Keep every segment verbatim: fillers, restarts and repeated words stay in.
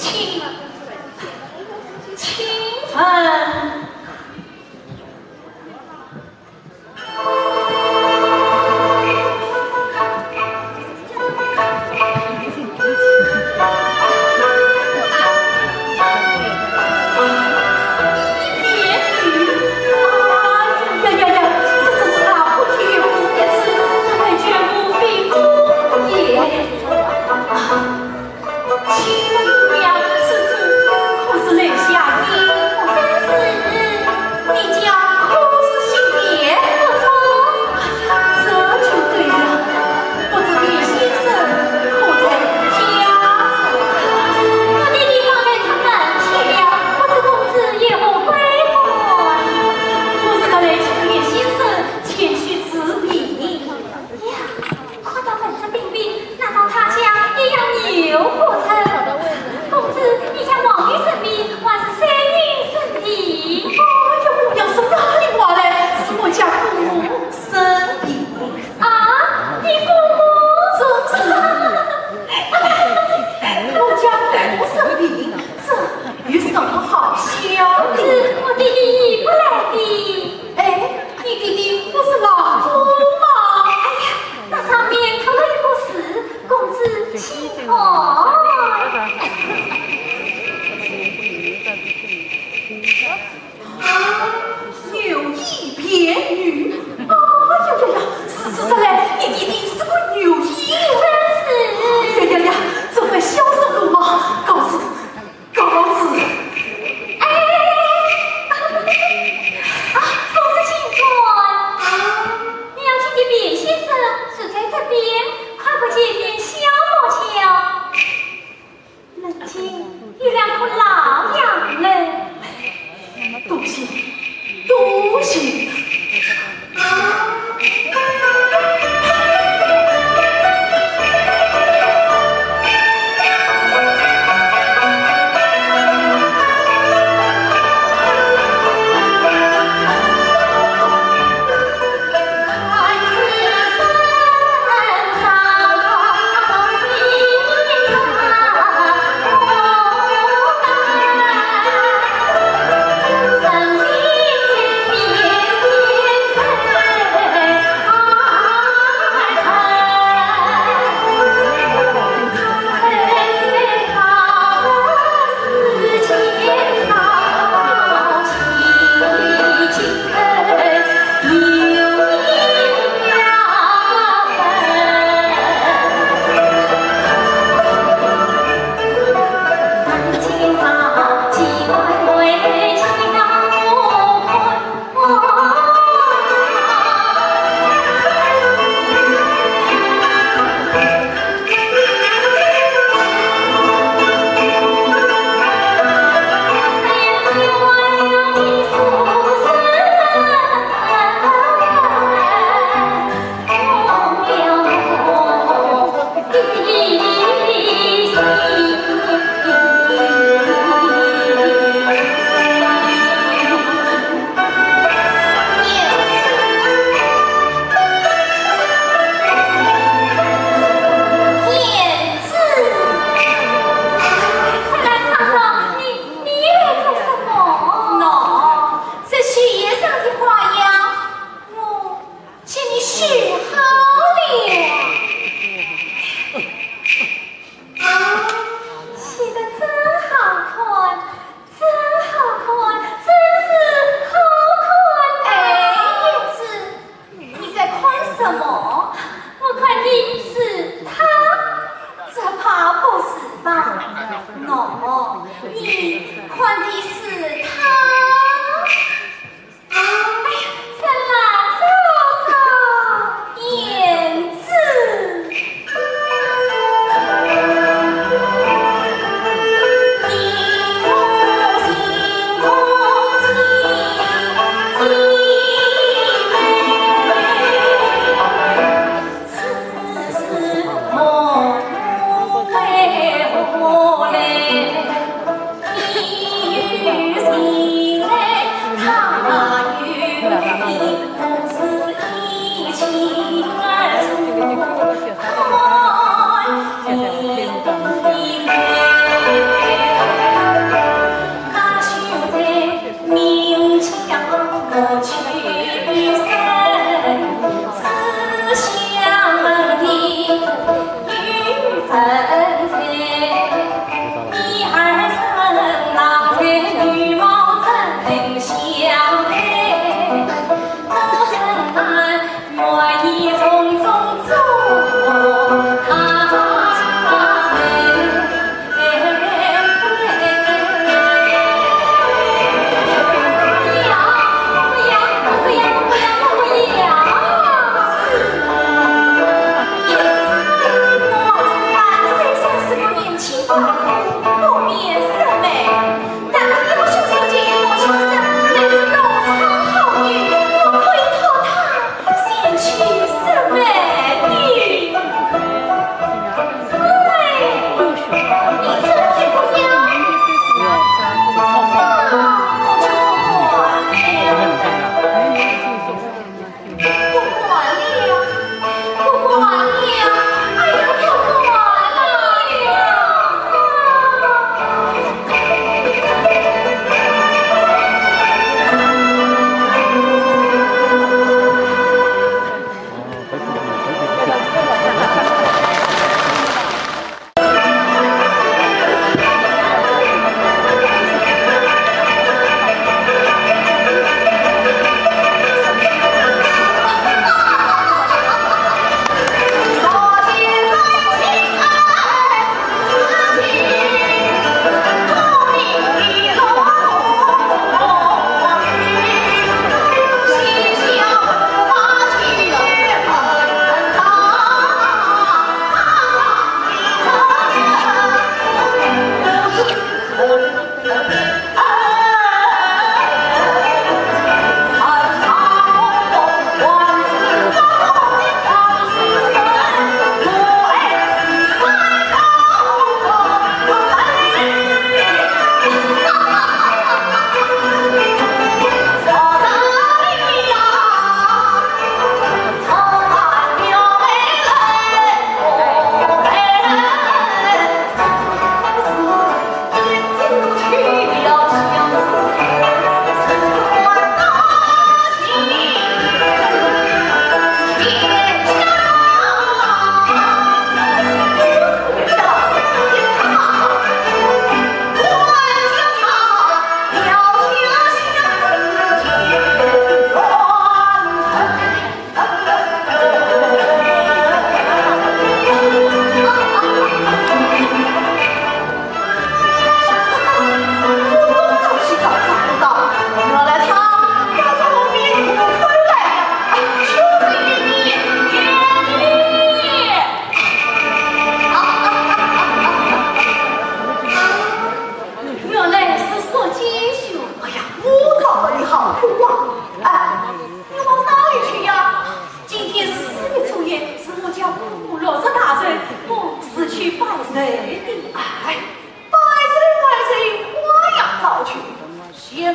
请，请问。呀呀呀，这真是大破天无一日，他还卷我非礼也。 请问娘子，此处可是楼下？不是，你家可是姓田？不错。哎呀，这就对了。不知田先生可在家中？我爹爹方才出门去了，不知公子有何贵干？我是特来请田先生前去治病。呀， 看到文质彬彬，难道他家也要牛不成？公子，你家望女生病，还是三女生病？哎呀，我要说哪里话来，是我家姑母生病。啊，你姑母？正是。我家姑母生病，这有什么好笑的？公子，我爹爹也不来的。哎，你爹爹不是老祖吗？哎呀， 那上面刻了一个字，公子请看。啊，牛医辨女。哎呀呀呀，是是是嘞，你爹爹是个牛医。真是。呀呀呀，这还笑什么嘛？告辞。 告辞。哎，啊，公子请坐。啊，你要请的田先生是在这边，看不见面笑么笑。人家有两棵老杨柳。多谢，多谢。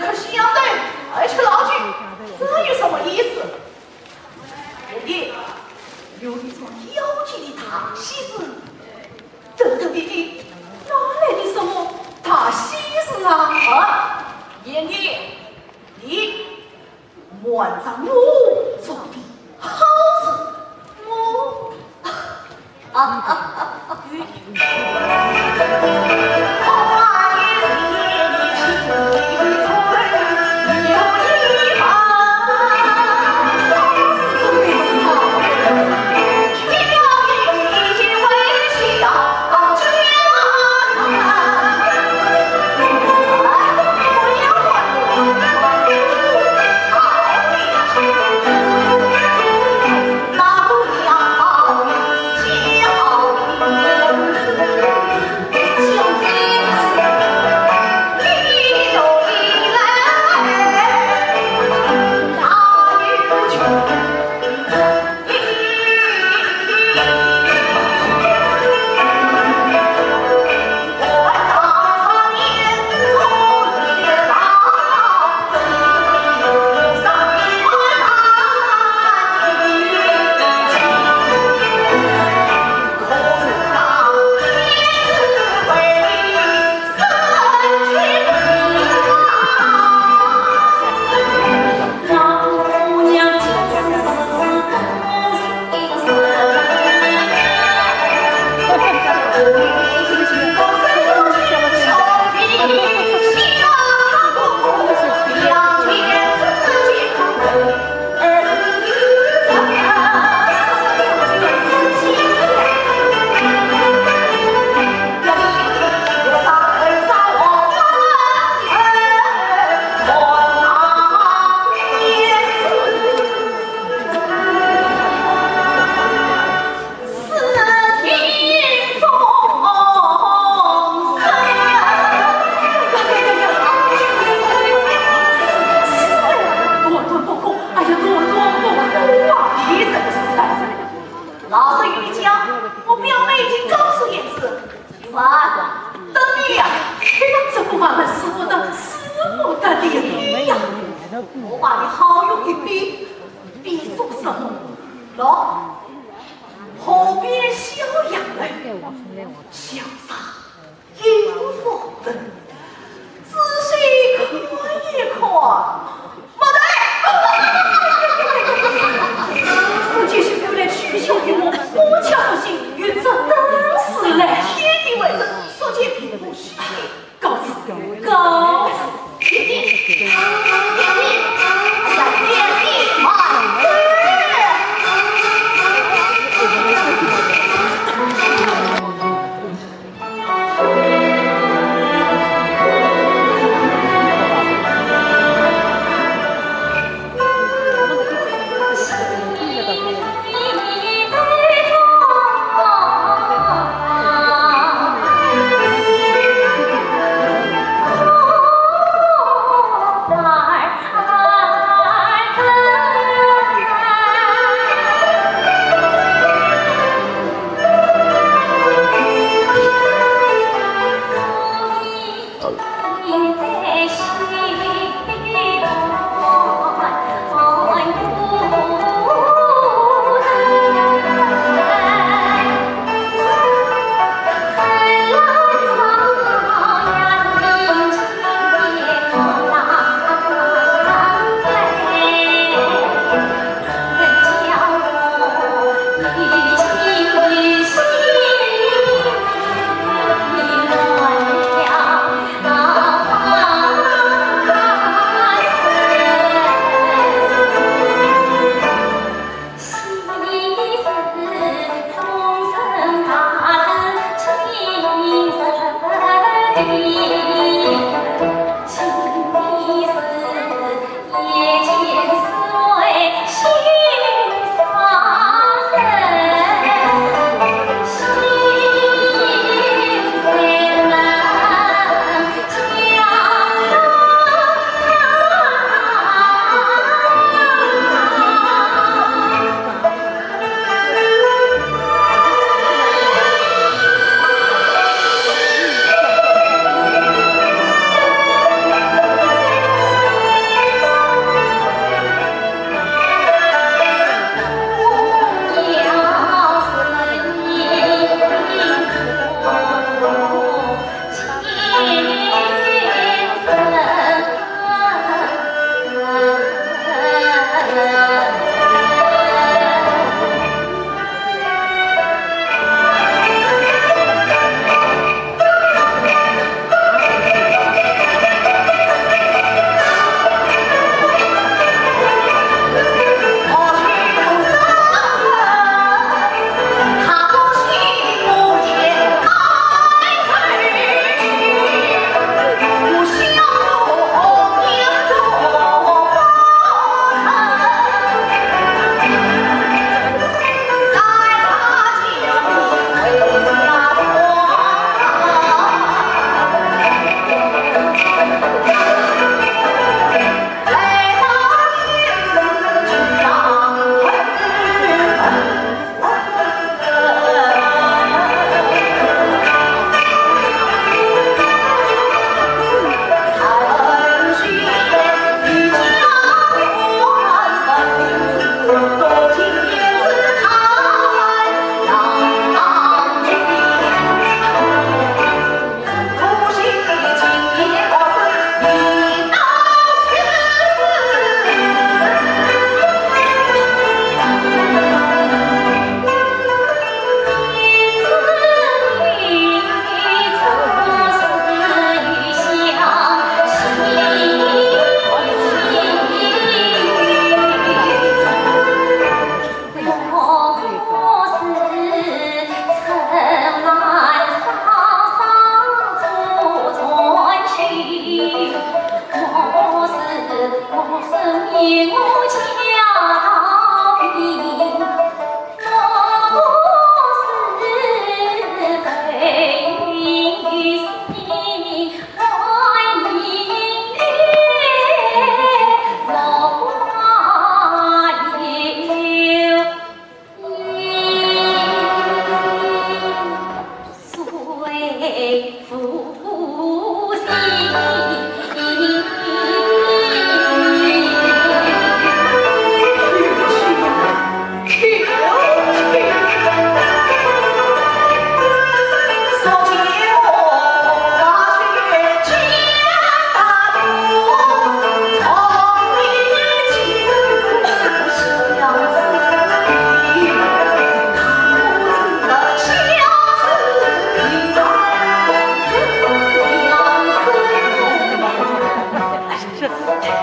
可惜呀，对，而且老去，这有什么意思？我也有一种妖精的大喜事，等等你，你哪来的什么大喜事啊？啊，贤弟，你 满张路做的好事，我啊，老实与你讲，我表妹已经告诉胭脂，今晚等你呀。哎呀，这个晚上是我的，是我的天呀！我把你好友一比，比作什么？喏，河边小杨柳，潇洒 一无所得，仔细看一看，不得了！苏姐是过来取笑于我，我却不信，与这等事来。天地为证，苏姐并不虚言。告辞，告辞。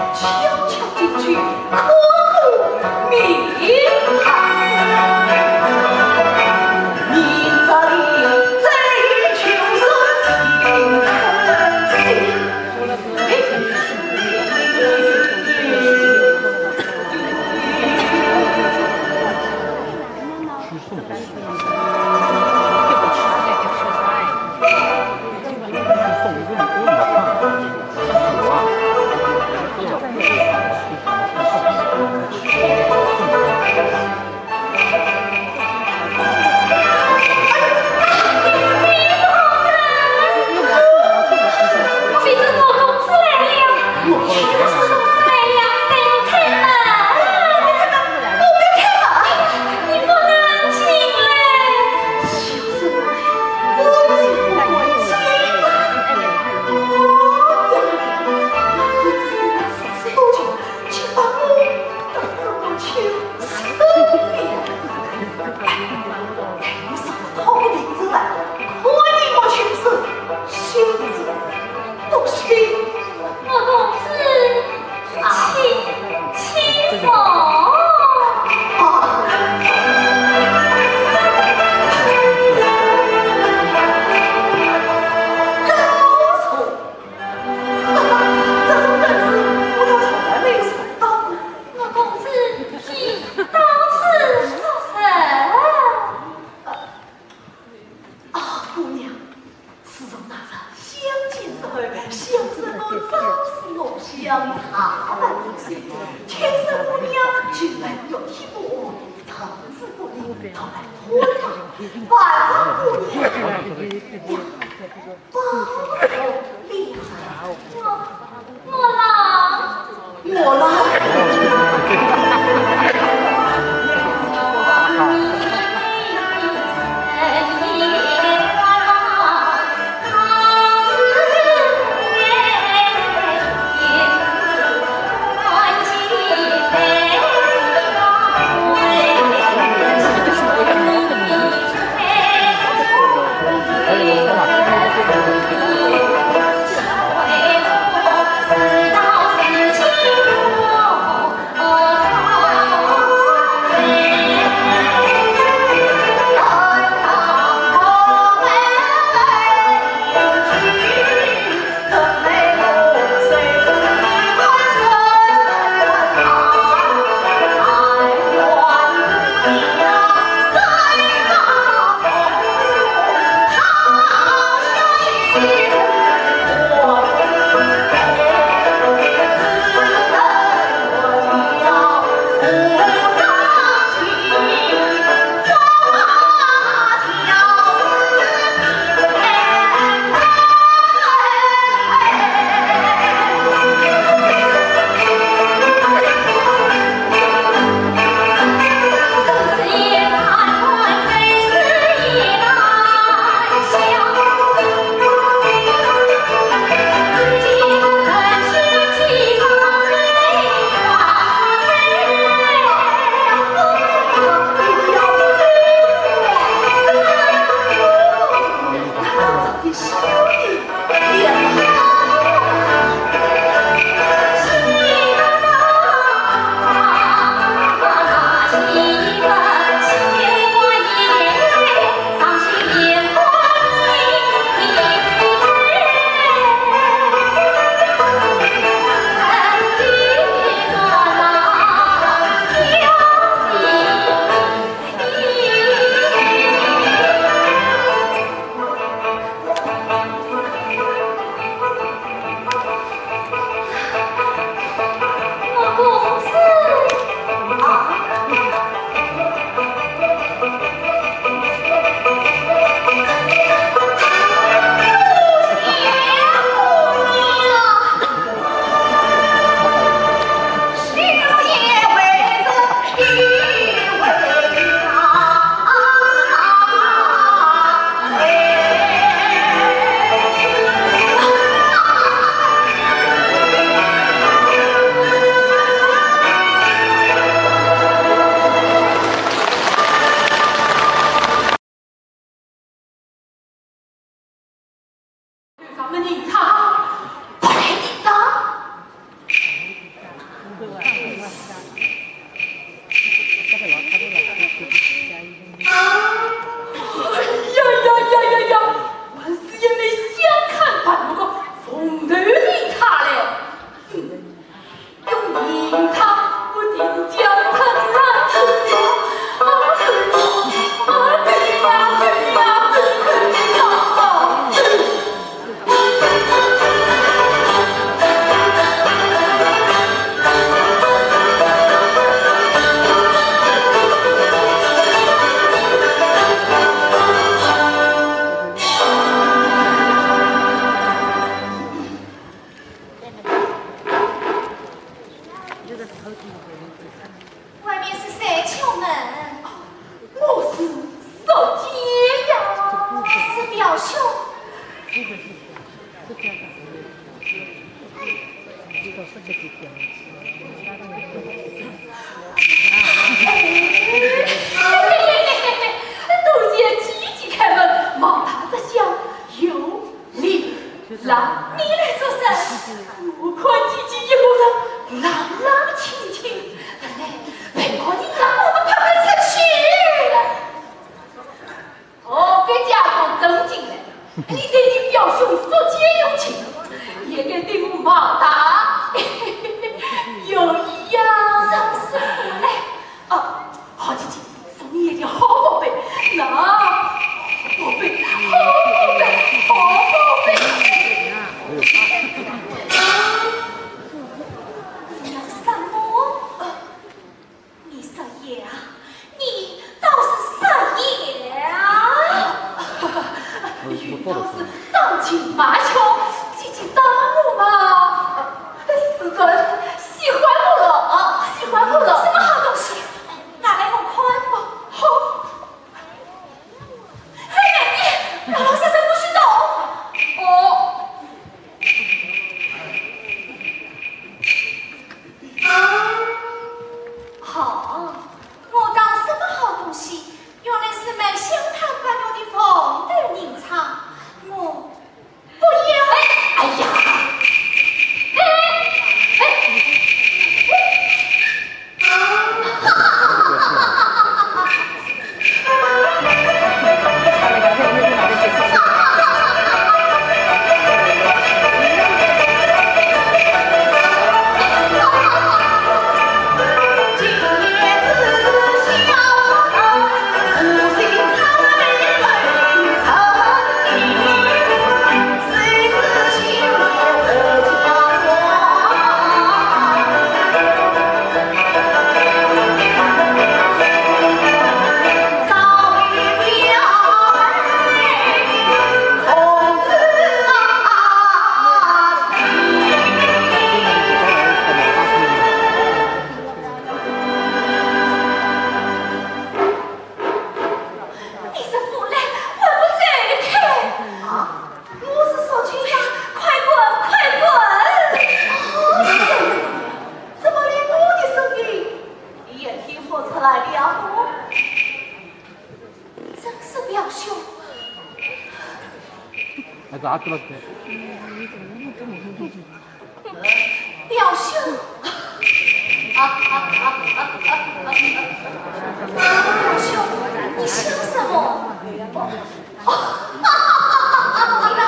悄悄进去，刻骨铭心。明朝的追求是情可惜。外面是谁敲门？我是小姐呀。是表兄。多谢姐姐开门，毛大这厢有礼。 让你来作甚？我看姐姐一个人冷冷清清，等来陪我一道，我们快快出去。哦，别假装正经了，你对你表兄宿介有情，也该对我毛大有意呀。真是无奈。 哦，好姐姐，送你一条好宝贝，喏，好宝贝，好宝贝，好宝贝。什么？你少爷啊，你倒是少爷啊！ 倒是打情骂俏，姐姐打我嘛。是，是，喜欢我了啊，喜欢我了。什么好东西？拿来我看吧。好。再慢点，老老实实不许动。哦。好，我当什么好东西？ 原来是卖香汤白肉的凤头银钗，我不要。哎，哎呀，哎，哎，哎。你这妇人，还不走开！啊，我是说君呀，快滚，快滚！哦，怎么连我的声音你也听不出来了？真是表兄。 表兄，表兄，你笑什么？你把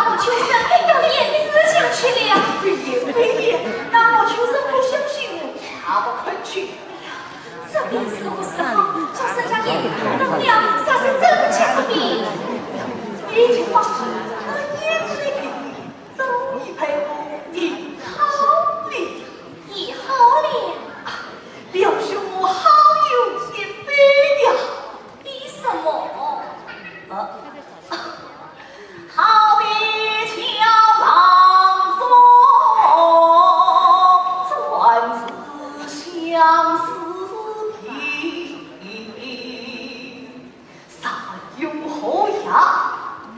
我秋生给当胭脂下去了呀？非也，非也，那我秋生不相信我，下不肯去。这便是不是好，叫人家眼睛看灯了，啥是真假不明。你已经放心，那胭脂的给你。 终于陪我一好了。一好了？表兄我好有一比呀。比什么？呃，好比蛟龙中钻石相思瓶。 啥用好呀？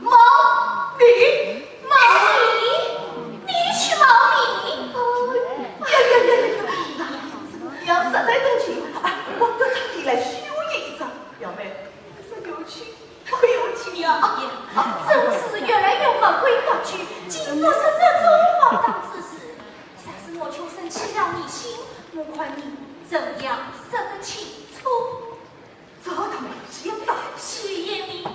冒名？冒名？你去冒名？哎呀呀呀呀！那样实在动情，哎，我特地来修理一张。表妹，你说有趣不有趣呀？真是越来越没规矩，竟做出这种荒唐之事。若是我秋生欺了你心，我看你怎样说得清楚？ 这倒没想到。许仙呢？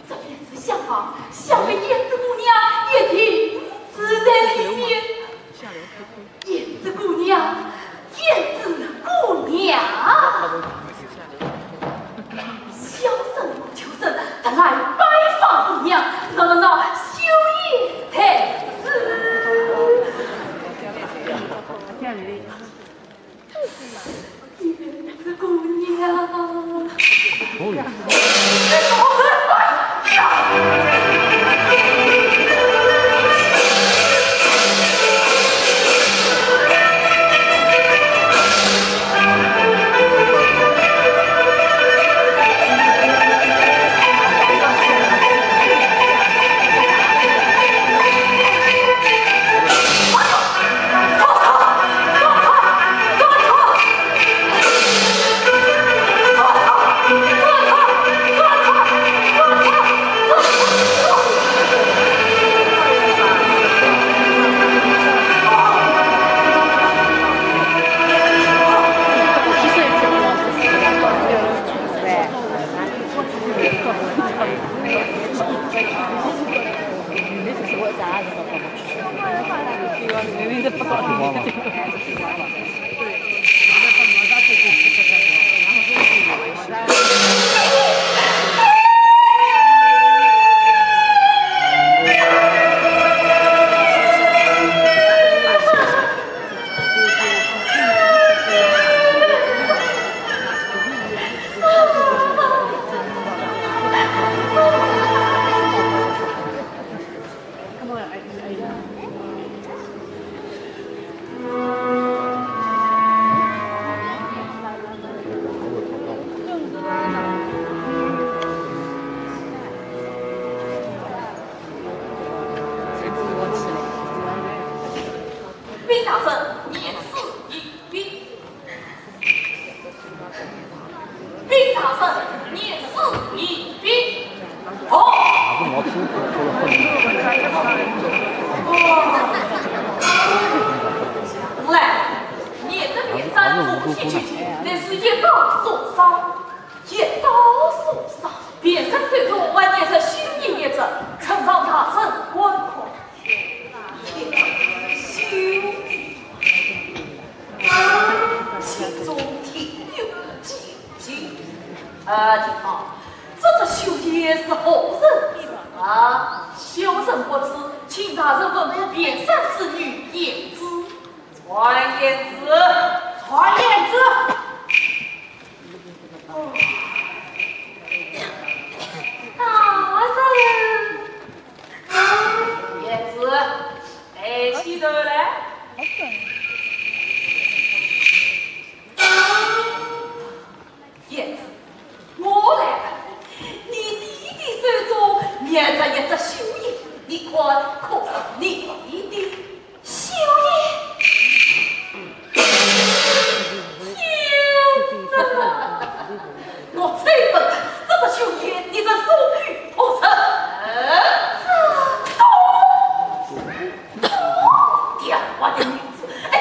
这便是厢房，想必胭脂姑娘一定住在里面。胭脂姑娘，胭脂姑娘。小生黄秋生特来拜访姑娘，喏喏喏，绣鞋在此。 胭脂姑娘。禀大人，严氏已禀。 禀大人，严氏已禀。哦。哦。来，严德便斩父亲，乃是一刀所伤，一刀所伤。便身受重，还严氏绣鞋一只，呈上大人观看。 心中定有奸计。呃，听好，这只绣鞋是何人之物？小生不知，请大人问我卞三之女胭脂。传胭脂。传胭脂。哦，大人。胭脂，抬起头来。胭脂，我来问你，你爹爹手中捏着一只绣钿，你看可是你爹爹？ 绣钿？天哪！我才问，这只绣钿你曾送与何人？这……童童，刁滑的女子，哎，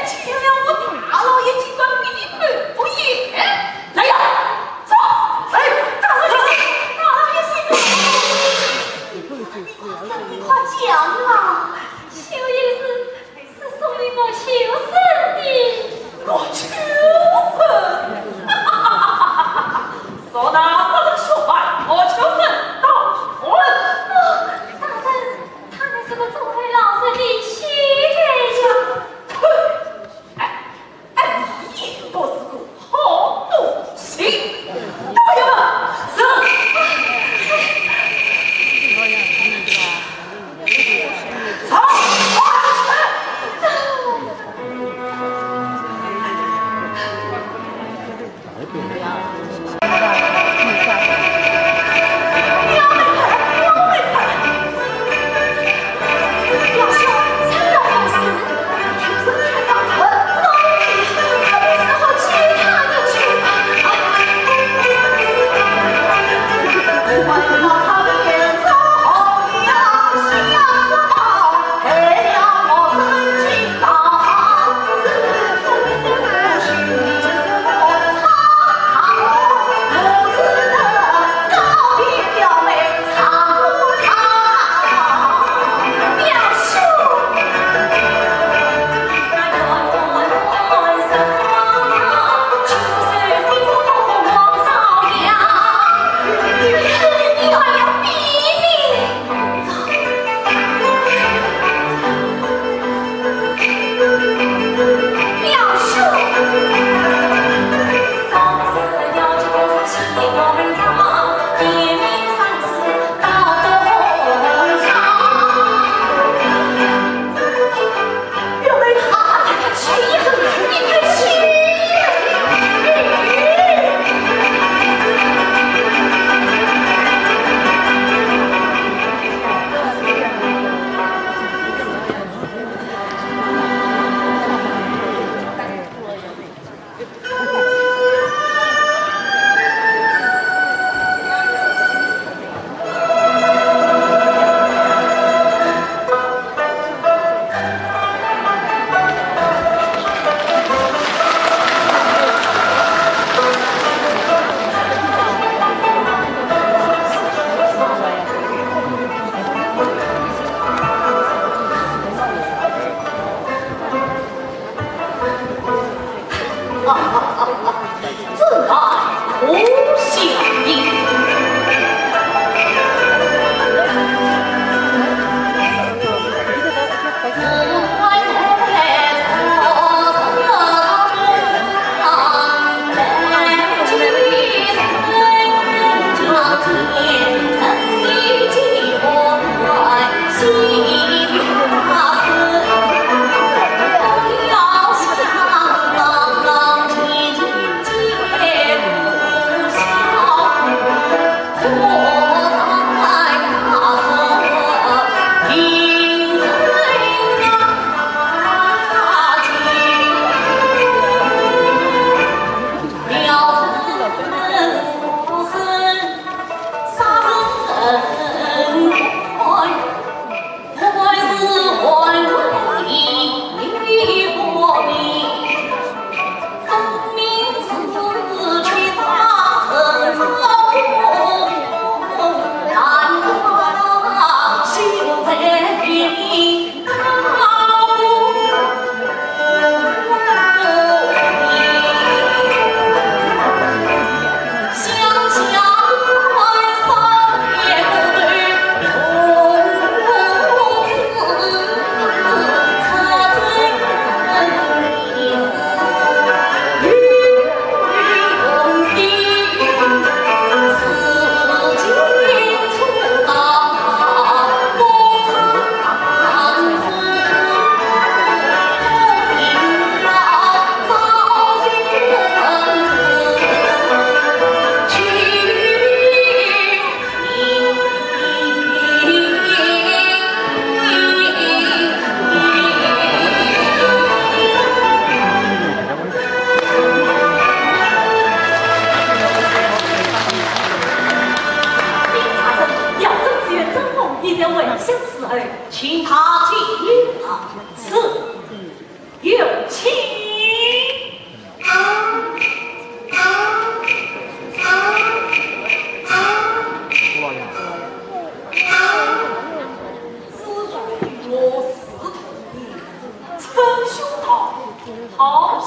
哦，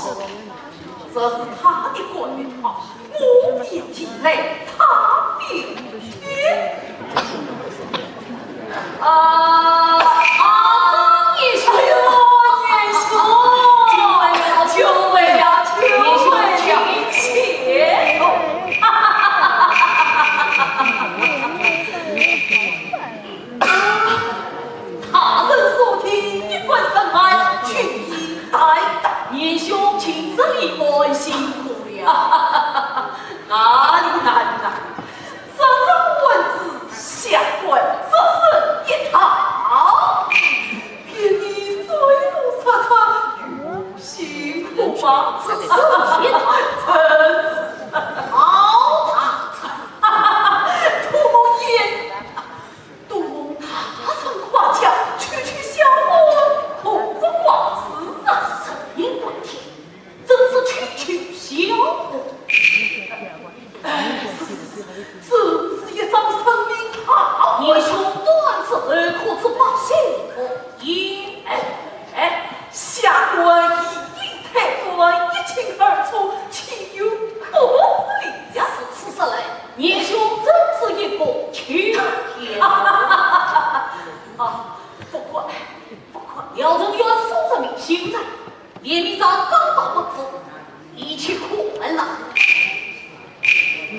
这是他的官话，我便替代他表演。啊，啊，张年兄，哎呦，年兄，久违了，久违了，久违了，年兄，请起。大人所听，一观山海，群英呆呆。年兄，近日一观，辛苦了。哪里难哪里难，这张官子，下官只身一套，别的水路车船，有辛苦吗？这是一套。真是。好大。 多蒙大人夸奖，区区小官，何足挂齿啊？人命关天，真是区区小官。哎，是是是是，真是一张生命啊！年兄，断子后可知百姓福音？哎，哎，下官一 退官一清二楚，岂有不报之理呀？如此说来，年兄真是一个青年。啊，不敢，不敢。姚正元素着明秀才，连名章刚到门府，一起叩门了。 你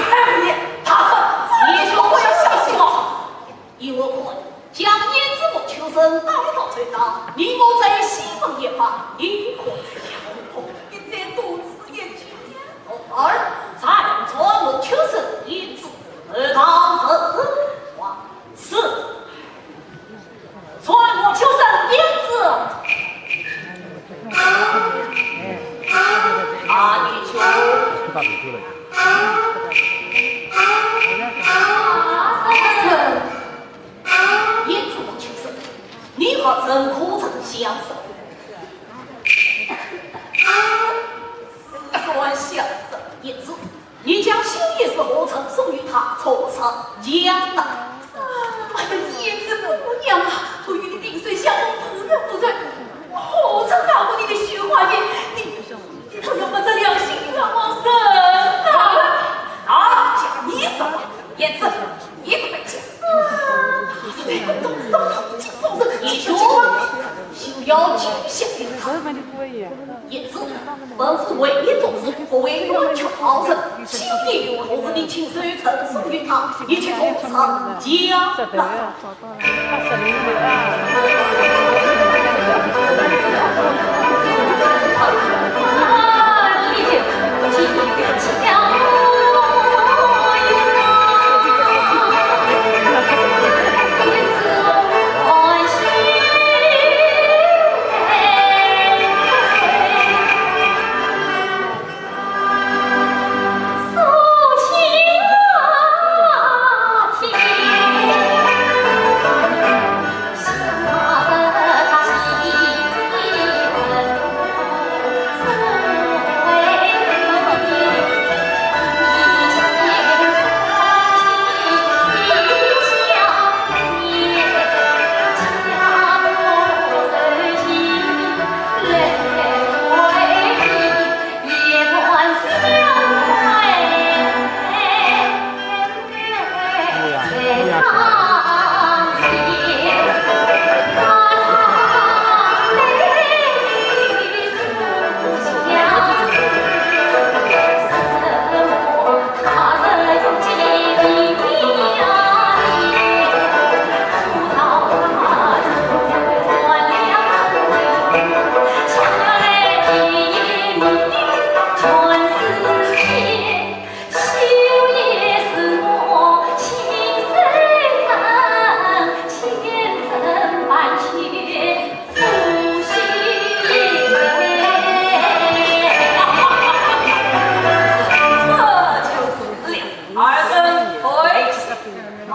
快点，大人，你说我要小心哦。依我看，将胭脂和秋生带到这搭，你我在西门一方，你可是相同，你再多此一举。儿，再传我秋生胭脂，而到文华。 是。传我秋生胭脂。啊，年兄。胭脂和秋生，你和人可曾相识？自然相识。胭脂， 你将绣鞋是何曾送与他，从实讲来。哎呀，胭脂姑娘啊，我与你萍水相逢，无怨无怨，何曾拿过你的绣花鞋？你，你不要把这良心冤枉人啊！啊，讲你什么？胭脂，你快讲。啊，这个东西都已经放着，你就，就要惊吓他。 胭脂，本府为你做主，不会冤屈好人。绣鞋可是你亲手赠送与他，你且从实讲来。这就是了。二人退下。来。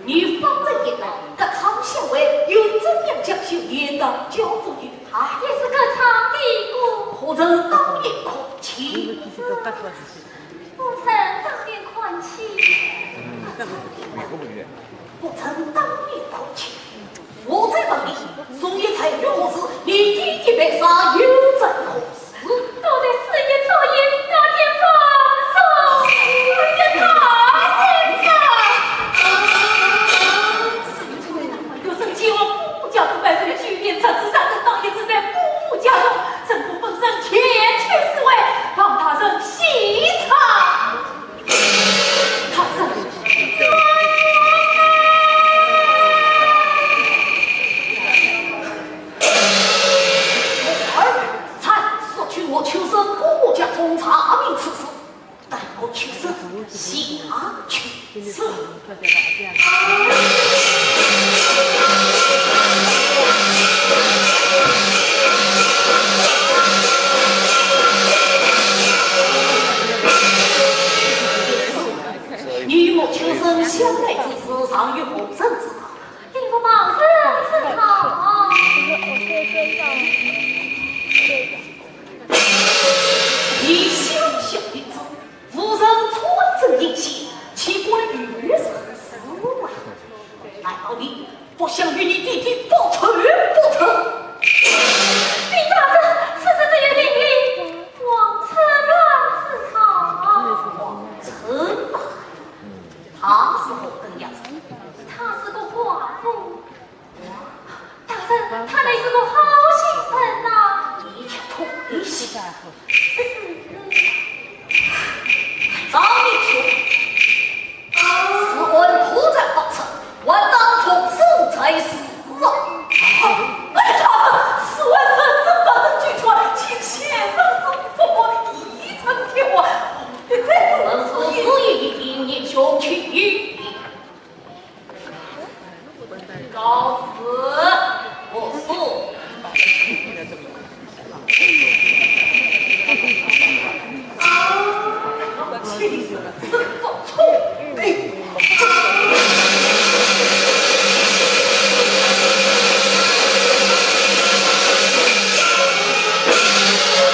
你方才言道，隔窗相会，又怎样将绣鞋交付于他？也是隔窗的故。何曾当面看清？不曾当面看清。不曾当面道歉，我再问你，昨夜才遇何事？你爹爹被杀又怎何事？多得师爷昨夜那天放松，师爷太神了。师爷昨夜那晚有人前往姑母家中拜寿，酒宴吃至三更半夜，住在姑母家中，陈公本身前去侍卫，帮大人洗茶。 他这我儿才说去我秋生姑母家中查明此事，待我秋生下去。是。你我秋生相爱之事，尚有无人之道。你我旁人之道。你小小一子，无人穿针引线，岂敢与人私会？难道你不想与你爹爹报仇不成？禀大人，此事只有令令王春兰之道。王春兰？ 她是何等样人？她是个寡妇。大人，她乃是个好心人呐。你且退下。是。张明兄，此案破绽百出，还当重审才是啊。哎呀，大人，此案是真百真俱全，请先生吩咐，一审定案。 本府只有一点，你兄去。告辞，不送。请坐。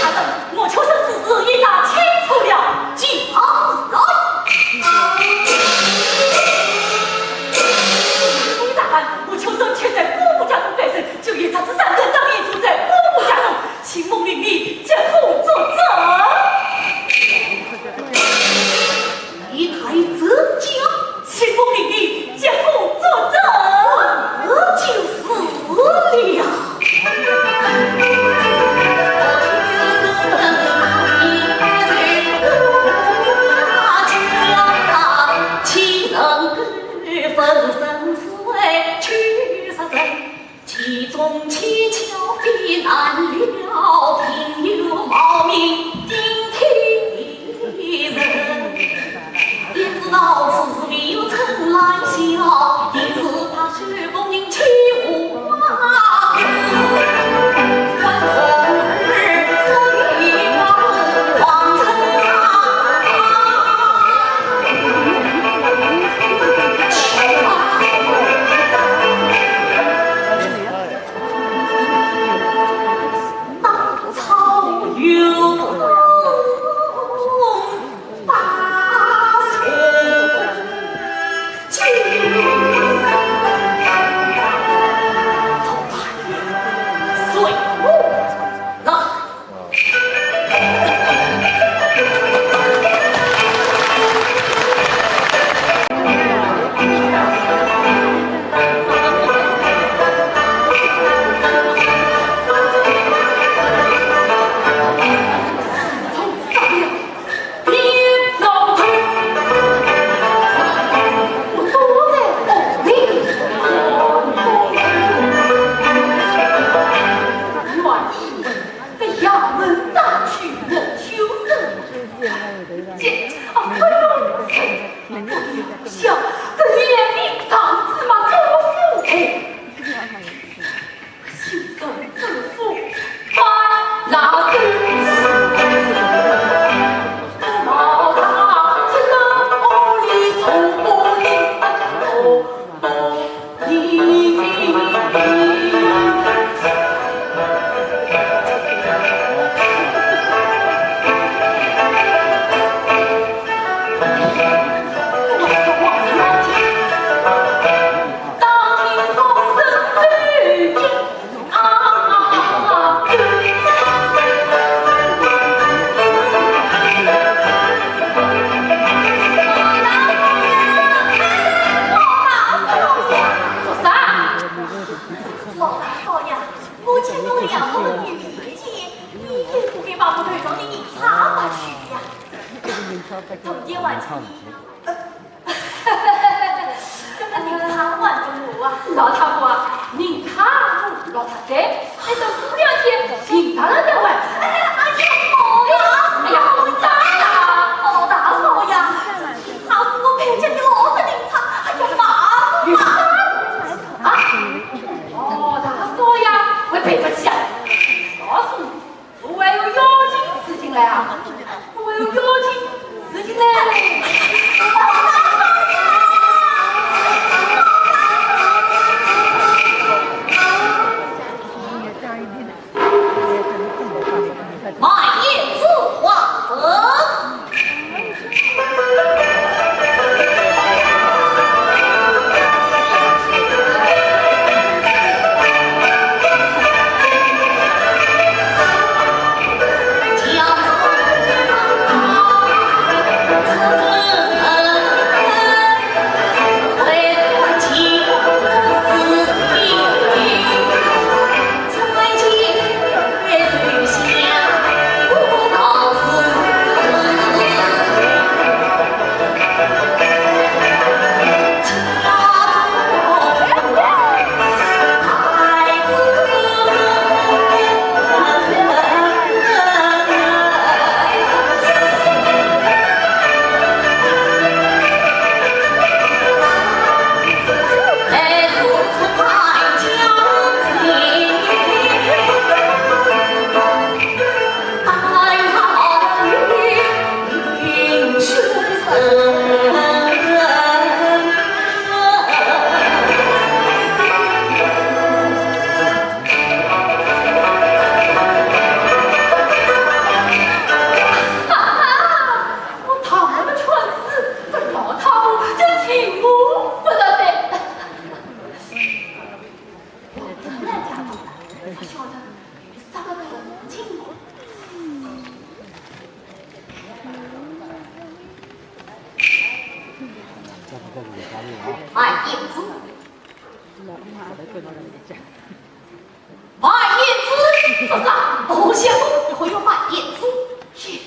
大人，我秋生之事已查清楚了，请他来。大人，我秋生却在姑母家中拜寿，酒宴吃至三更，当夜住在姑母家中， 请蒙令你即刻作证。你太真假？请蒙令你即刻作证。这就是了。其中蹊跷非难料，并有冒名顶替人。焉知道此事未有春兰晓，定是他手风云起舞啊。童年玩具。搿个人唱玩具我啊，老太婆啊，人唱我老太太，还等过两天平常了再玩。哎呀，哎呀，好呀，哎呀，好大呀！好大少爷，他是我陪嫁的老实人家，哎呀妈呀！啊？哦，大少爷，我赔不起啊！告诉你， 我还有要紧事情来啊！我还有要紧事情来。卖胭脂花粉。 哈哈，我唐门的圈子，搿老太婆真听我勿着的。我真来假的，勿晓得啥个头听我。哎，胭脂。 卖胭脂？不是啊，我想你会有卖胭脂。耶，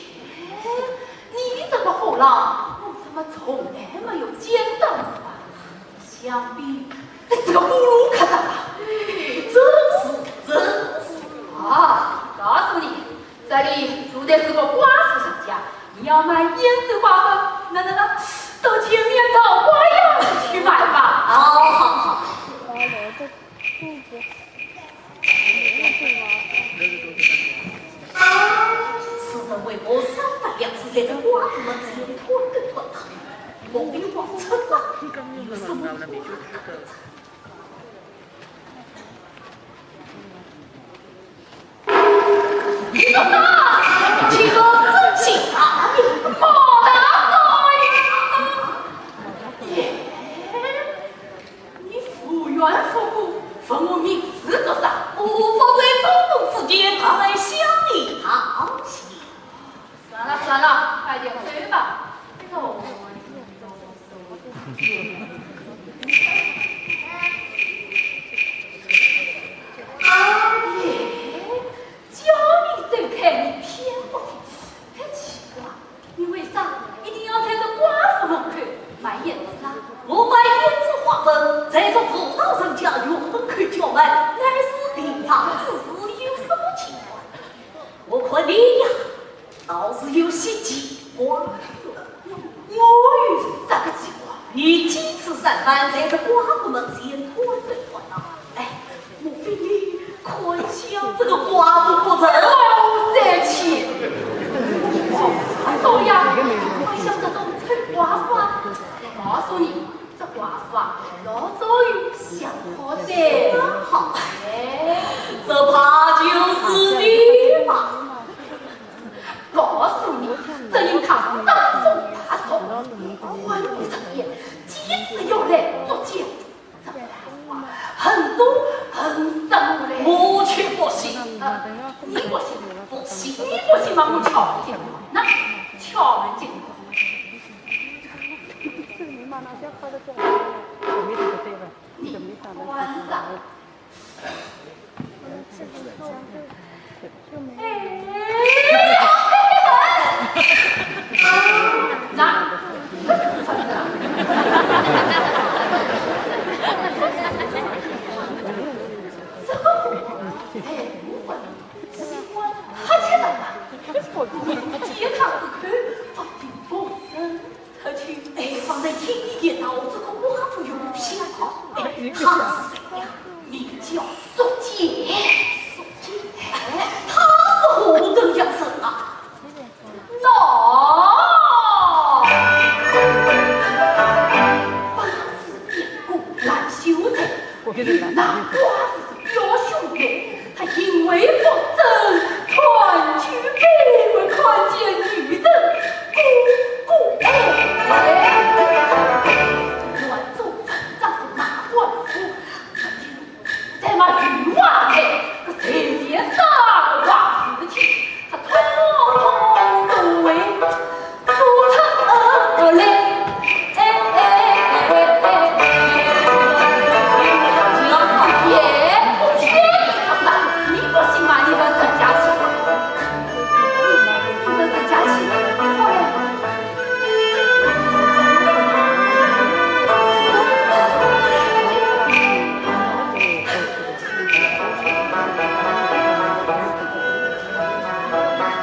你这个货郎，我怎么从来没有见到过啊？想必是个布鲁克人吧？哎，正是，正是。啊，告诉你，这里住的是个寡妇人家，你要卖胭脂花粉，那，那，那，到前面桃花源去买吧。好，好，好。 此人为我三番两次在这寡妇门前推推搪搪，莫非王成啊？有什么话可讲？你说啥？岂不真心大名？莫大少爷！耶！ 你无缘无故问我名字做啥？我方才东东之间，他来向你道谢。算了算了，快点走吧。哎呦，哎呦，哎呦。啊，耶，叫你走开，你偏不听，很奇怪。 你为啥一定要在这寡妇门口卖胭脂啊？我卖胭脂花粉，在这妇道人家院门口叫卖，乃是平常之事，有什么奇怪？我看你呀，倒是有些奇怪。我有啥个奇怪？你几次三番在这寡妇门前推推搪搪，哎， 莫非你看上这个寡妇不成？老三气！少爷，你看上这种丑寡妇啊？告诉你，这寡妇啊，老早有相好的。好，哎，这怕就是你吧？告诉你，只因她伤风败俗，混不成眼，几次要来捉奸。 这寡妇啊，很多很生嘞。我却不信。呃，你不信？不信，你不信嘛，我敲门进来。那，敲门进来。你关着。 哎，啊，这是啥事啊？这个，哎，我问你，喜欢他吃的吗？第一趟子看，放进风声。 而且，哎，方才听你一道，这个寡妇有香啊，哎，她是谁呀？名叫宿介。宿介？哎，她是何等样人啊？喏，本是边关兰秀才，与那寡妇是表兄妹， 他因为不争，贪求卑微，看见女人，孤孤哎哎。原主本正是那官府，在那御花台，可谁也杀不光事情，他统统都为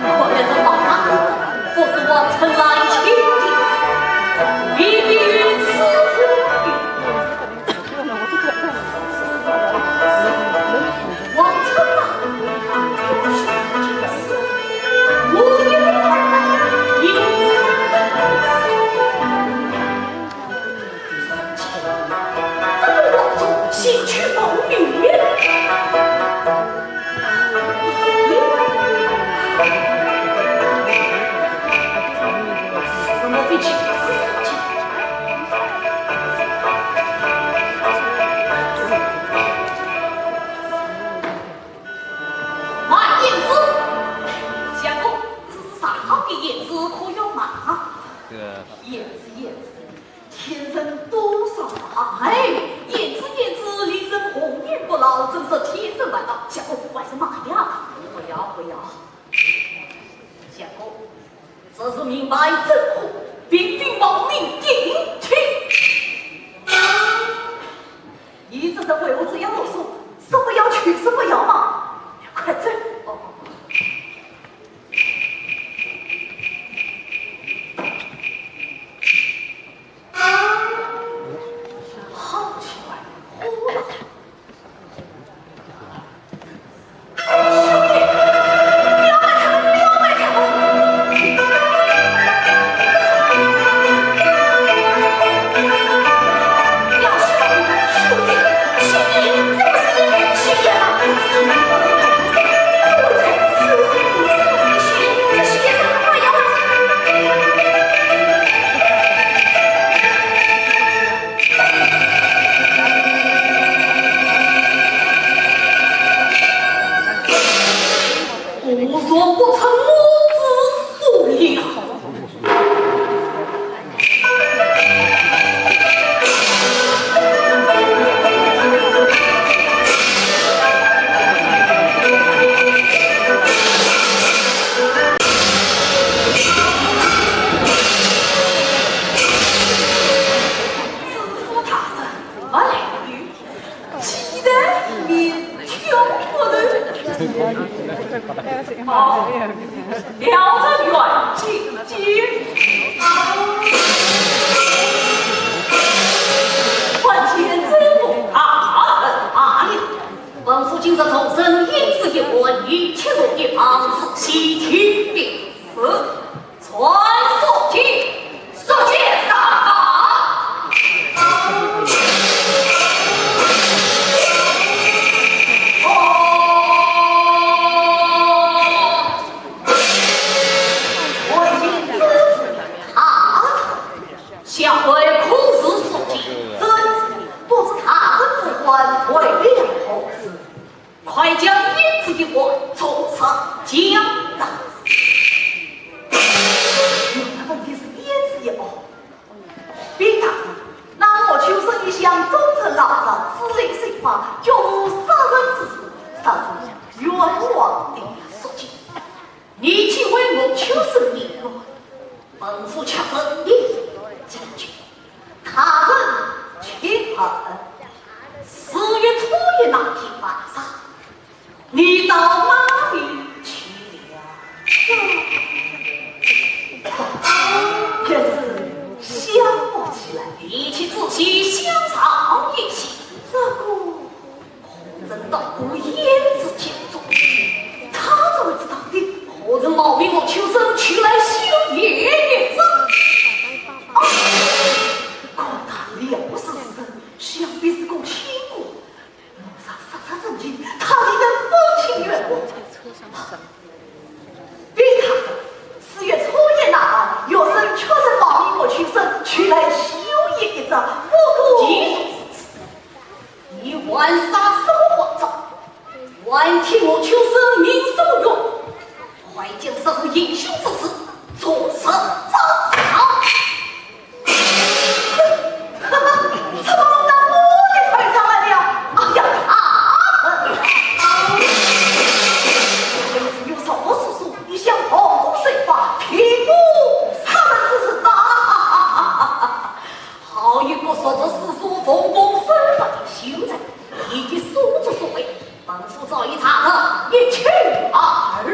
我这王八不是王春兰亲的，比比于此乎？王春兰，我也不怕，因为 慢，胭脂，相公，这是上好的胭脂，可要买？胭脂，胭脂， 天生多少啊！哎，胭脂，胭脂，令人红颜不老，真是天生万能。相公，还是买呀！不要，不要。相公，这是名牌真货，并非冒名顶替。你这是为何这样啰嗦？说不要就说不要嘛！快走！哦。 好奇怪，火了！兄弟，不要卖开，不要卖开！要兄弟，兄弟，这不是胭脂许仙吗？ 我若不成，我之所以啊！ 知府大人，慢来一步，期待一面挑骨头。哦， 了然，远近近。参见知府大人。啊，本府今日重审胭脂一案，一切入一旁，仔细听明是。传宿介，宿介上堂。哦。 我胭脂大人，下回可是宿介，真是不知大人府官为了何事，快将胭脂一案从实讲来。原来问题是胭脂一案。 禀大人，那我秋生一向忠臣老实，知礼守法，绝无杀人之事，实是冤枉的。宿介，你既为我秋生一案，本府却问你相上一些。这个何曾到顾燕之家中，他怎么知道的？何曾冒名我秋生前来修业一桩？哦，看他料是时辰，想必是个清官。 路上杀杀人情，他一定分清冤枉。凭他说，四月初一那晚，学生确实冒名我秋生，前来修业一桩。不过，既然如此，你还杀什么慌张？还替我秋生明什么冤？快将杀父行凶之事从实招上。 怎么弄到我的头上来了？哎呀，大人！要是有什么事说，你想奉公守法，替我杀人之事大。好一个说着是说奉公守法的秀才，一句说着所谓。 本府早已查得一清二楚。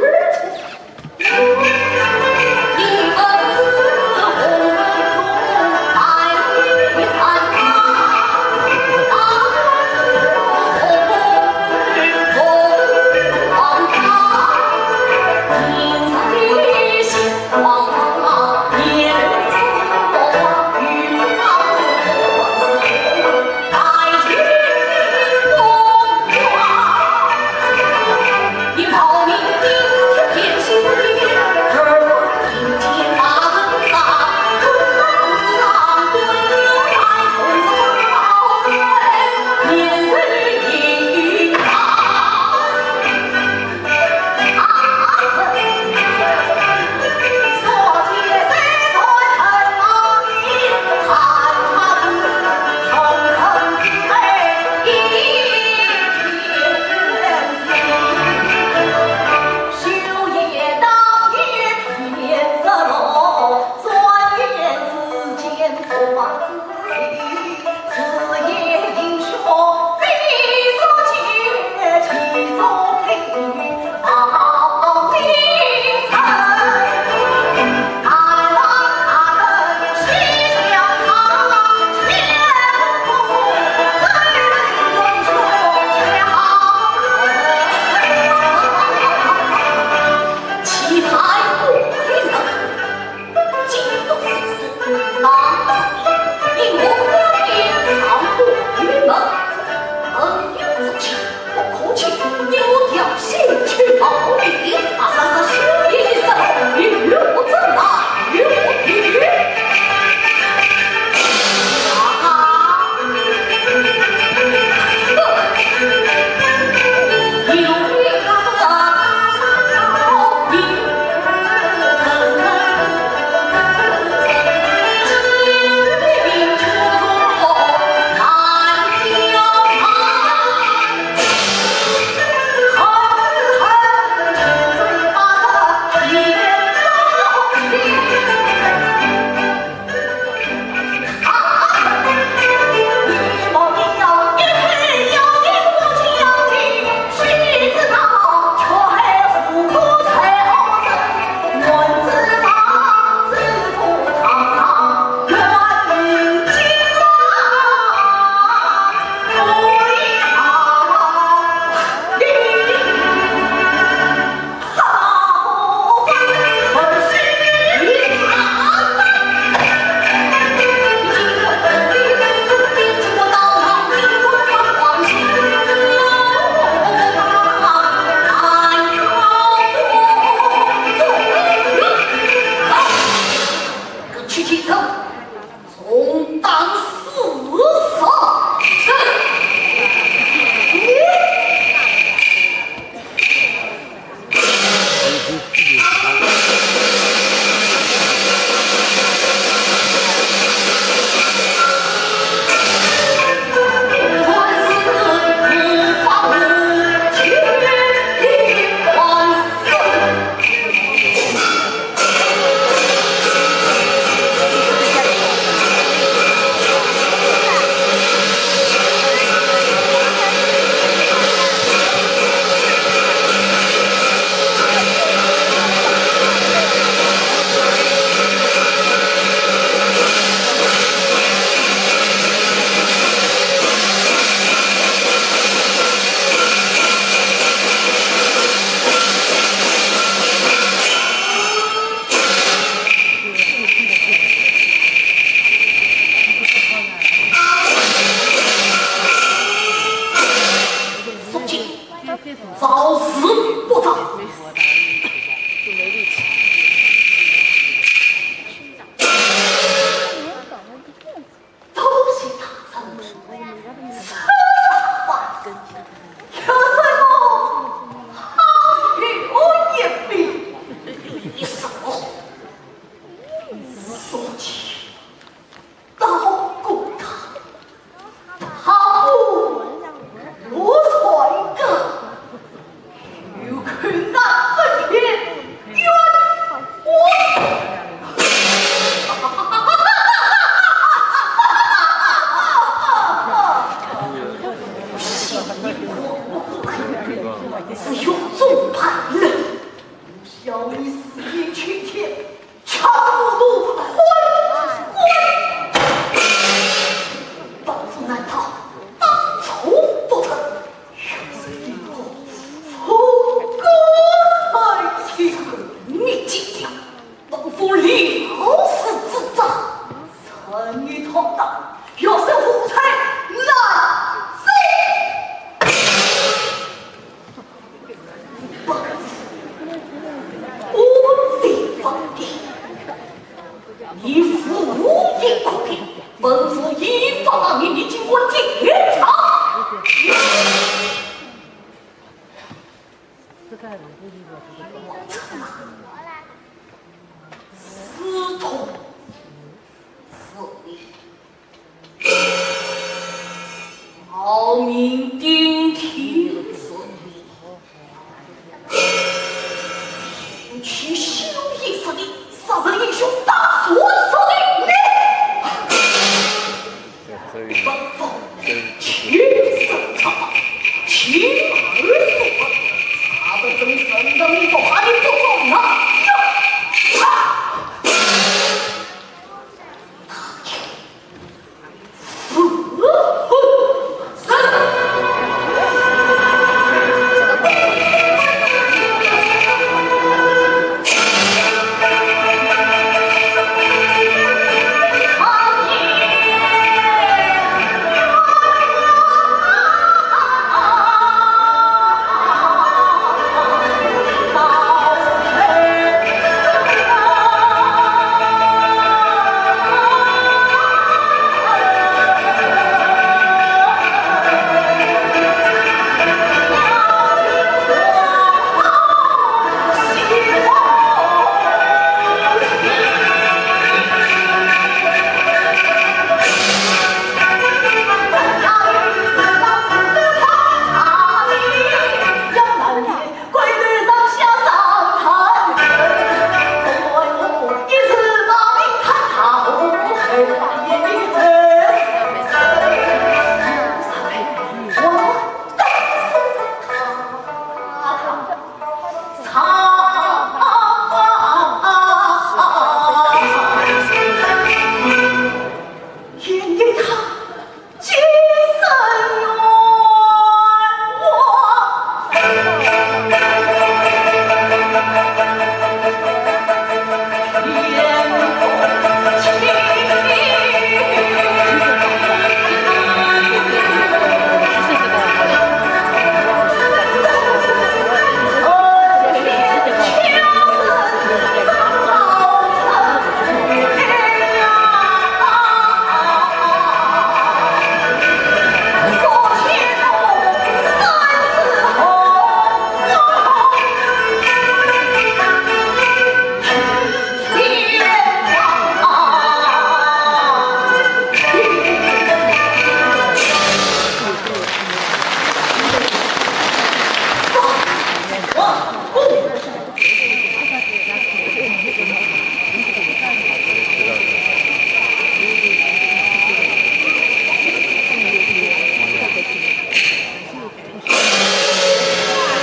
荒唐，要说无才难罪。本府无地方的，你无一可比，本府依法办理，你竟敢抵抗。王策马，私通是你，冒名顶替是你，行乞修义是你，杀人行凶大罪是你。 本府亲自查办，亲耳所闻，查得真正的不怕你不做哪样？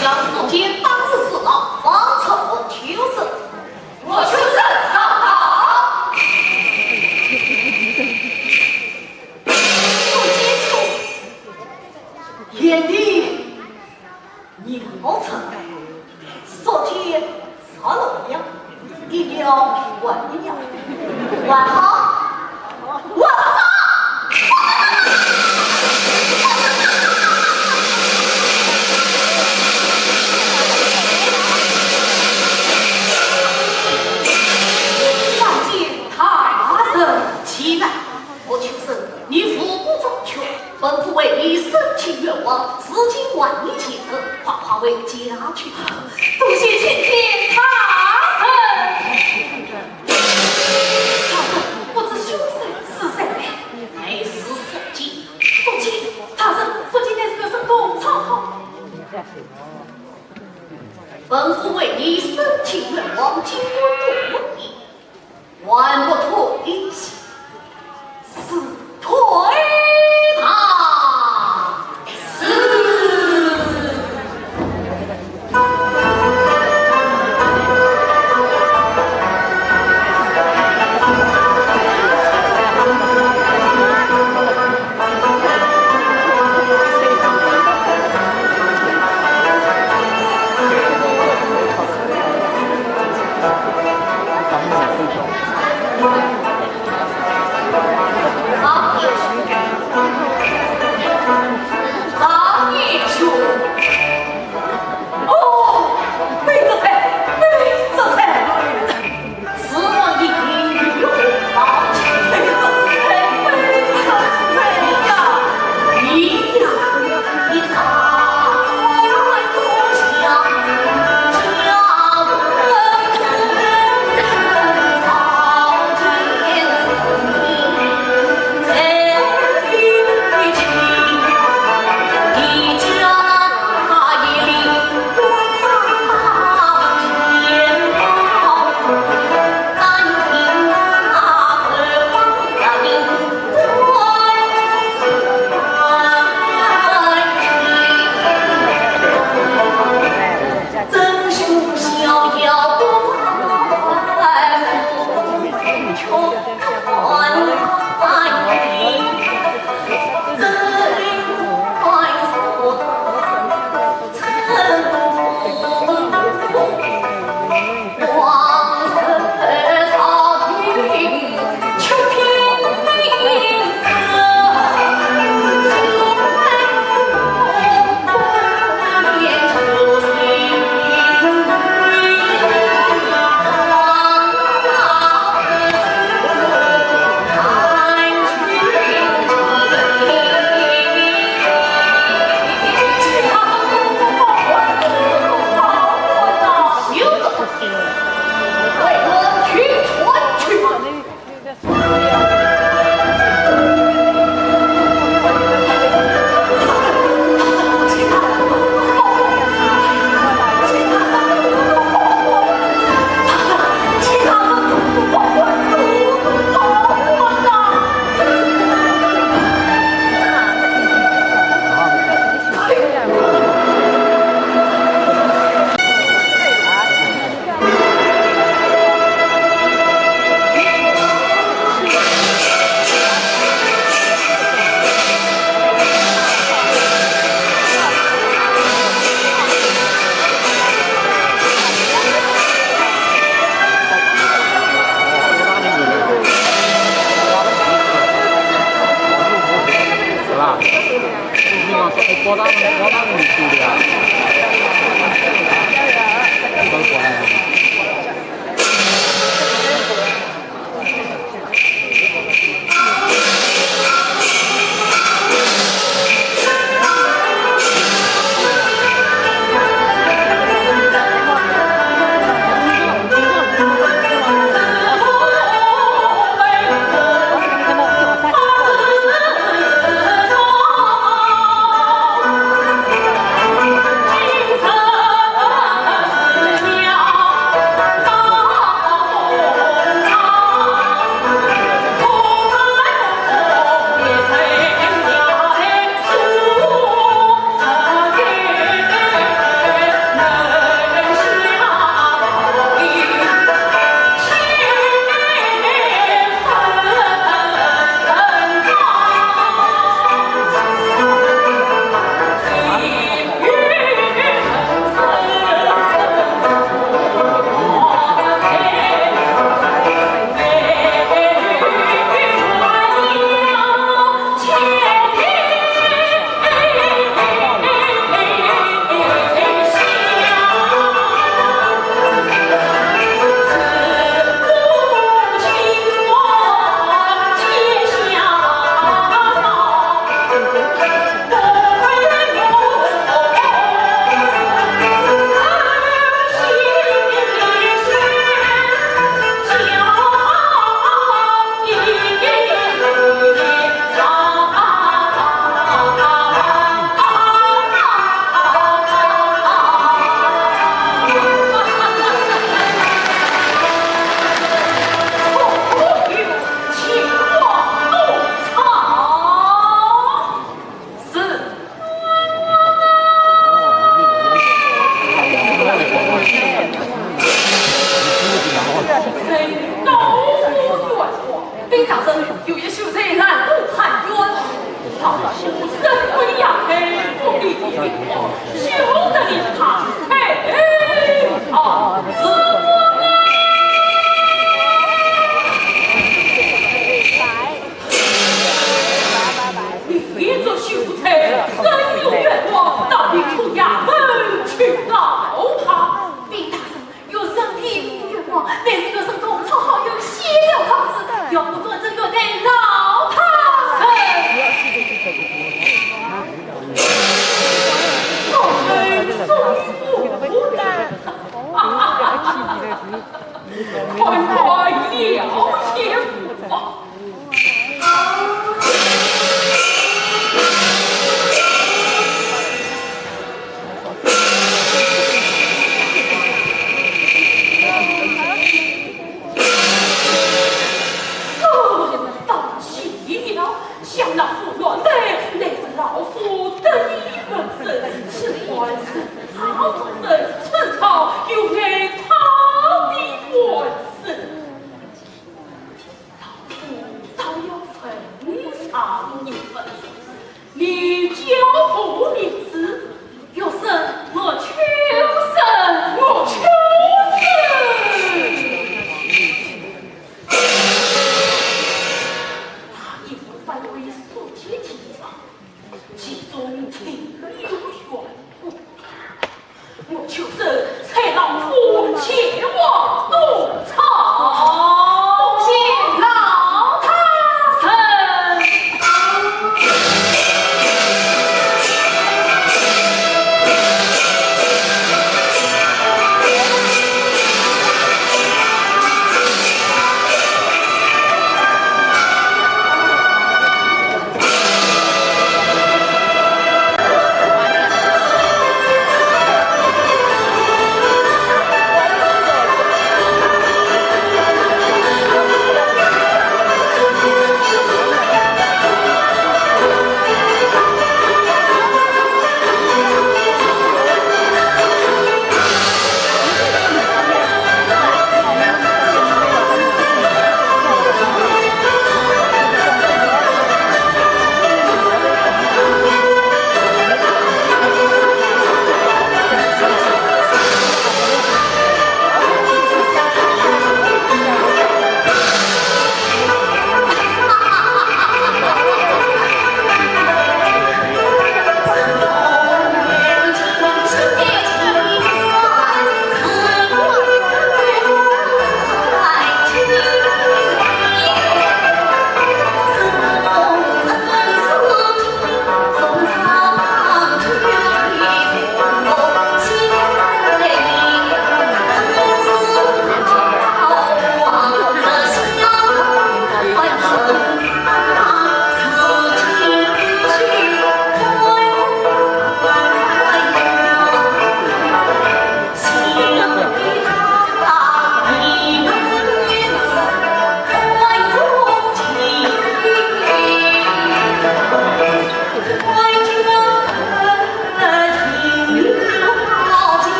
让宿介当日死了，方才我就是。 我就是上当。宿介兄，贤弟，你好成，宿介杀了了，一了还一了，还好。 参见大人。岂敢，何秋生，你无故招屈，本府为你申请冤枉，如今还你前程，快快回家去吧。多谢参见大人。 大人，不知凶手是谁？乃是宿介。宿介？大人，宿介乃是个神通长好。本府为你申请冤枉，尽管同意，还不同意，是 退堂。是。是。人高呼远望，兵大人有一秀才，南渡汉远，老夫身为阳黑，不比兵王，休得理他。哎，啊，是。 你这秀才，身有远望，倒比出衙门去告他。禀大人，有人地府冤枉，乃是有人同窗好友写了状子，要我转呈院台老太师。我们送不得。看看了也无妨。 哦，当奇妙，想那府院台乃是老夫得意门生，此官是他所生，此草有赖他的官身。 老夫倒要问上一问，你叫何名字？学生莫秋生。莫秋生。那一问范围所及地方，其中定有缘故。 我就是蔡老夫前往东床，多谢老大人。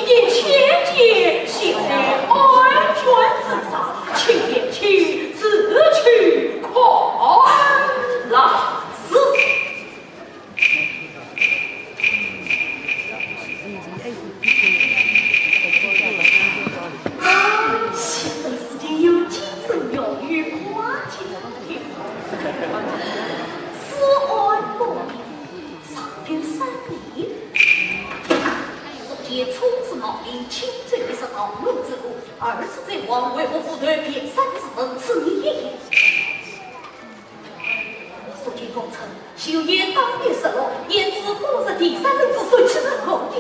一切皆系在安全之上，请贤妻自去看来是。啊，幸得事情有精神，有余夸奖。此案不明，尚有三疑。宿介初次冒领，亲走一十道门之路，二次再往，为何赴断别山之门？此疑一言。 宿介供称，秀英当年失落，焉知不是第三人之手，岂能够的？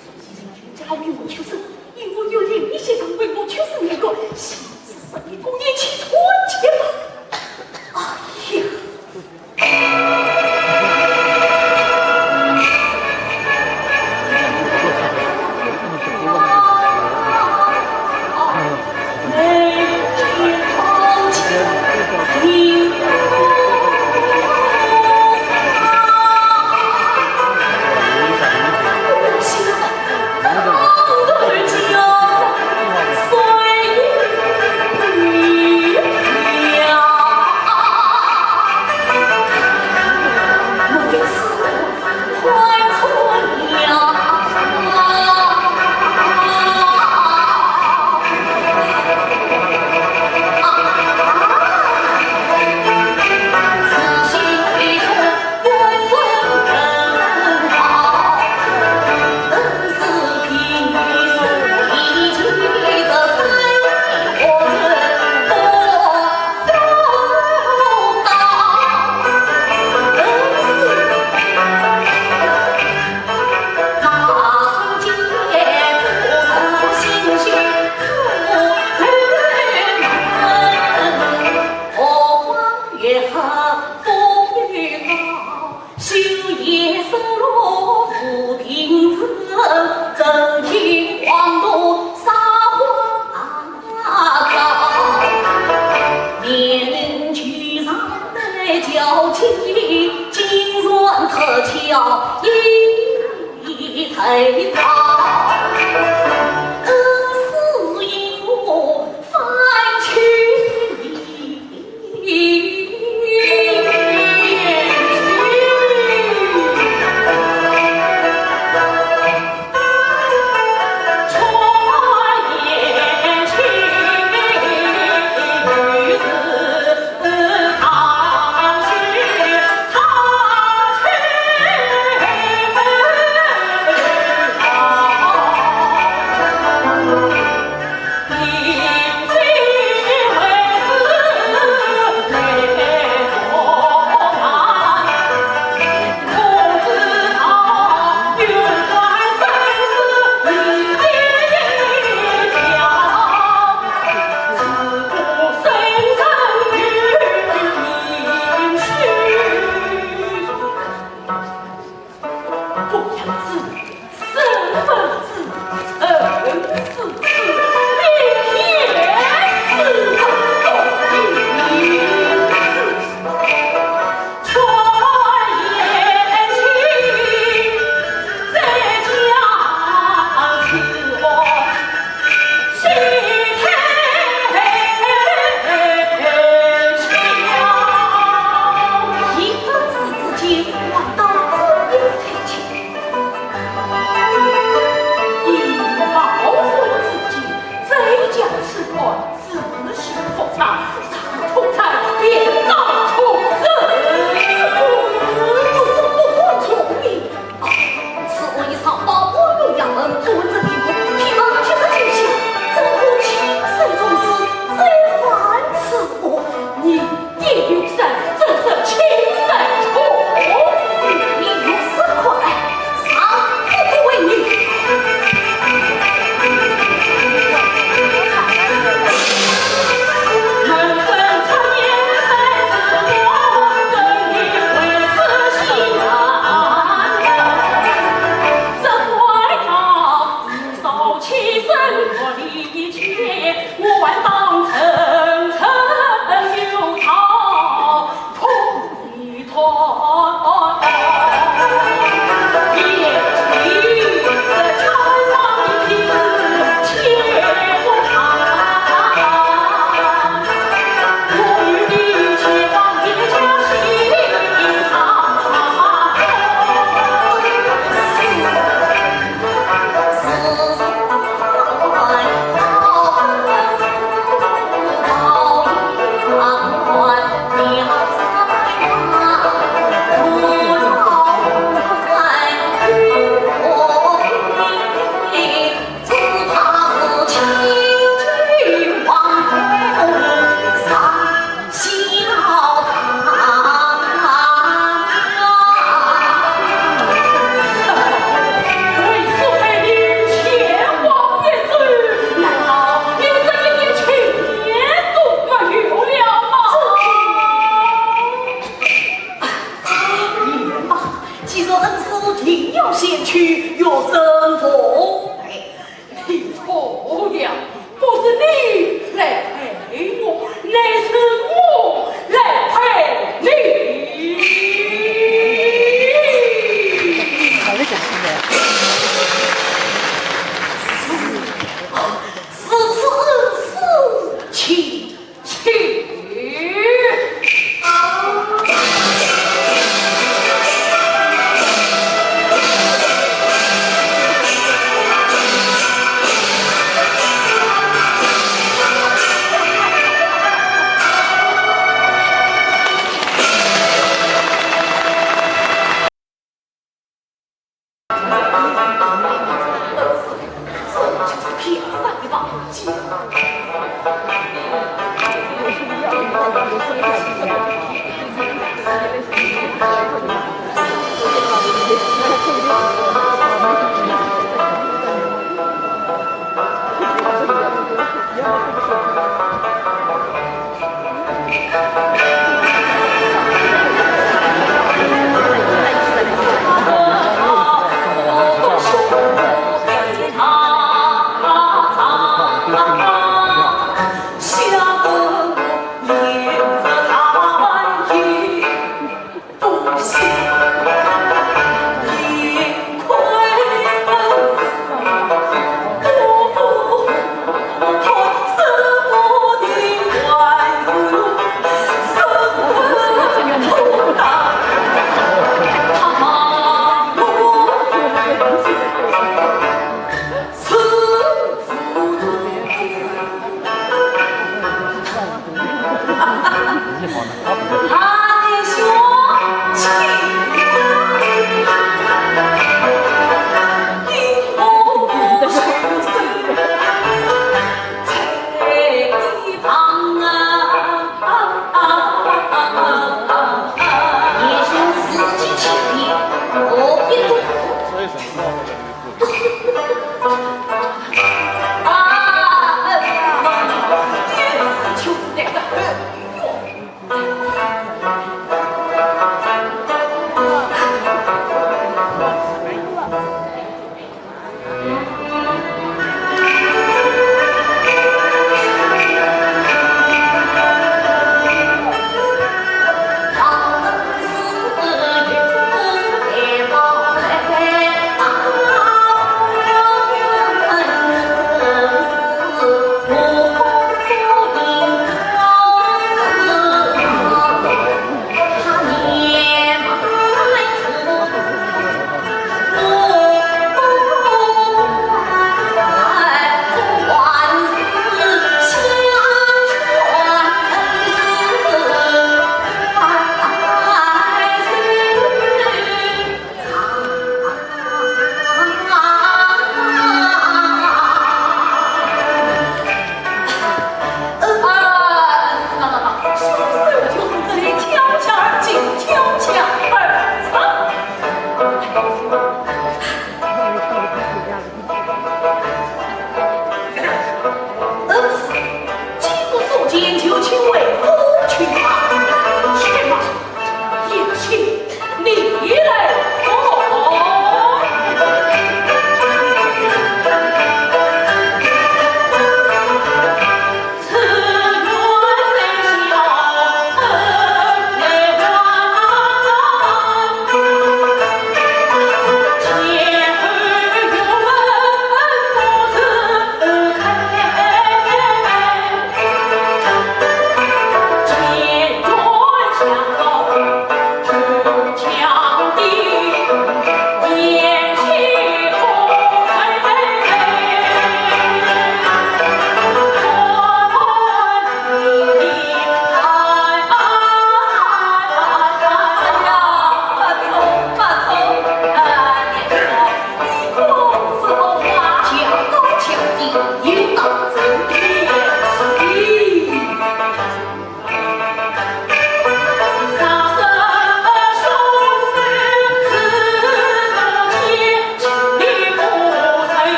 宿介人家与我求生，因为有灵异现象为我求生一个，现此神秘公园去传奇了。哎呀！就是天上的宝剑。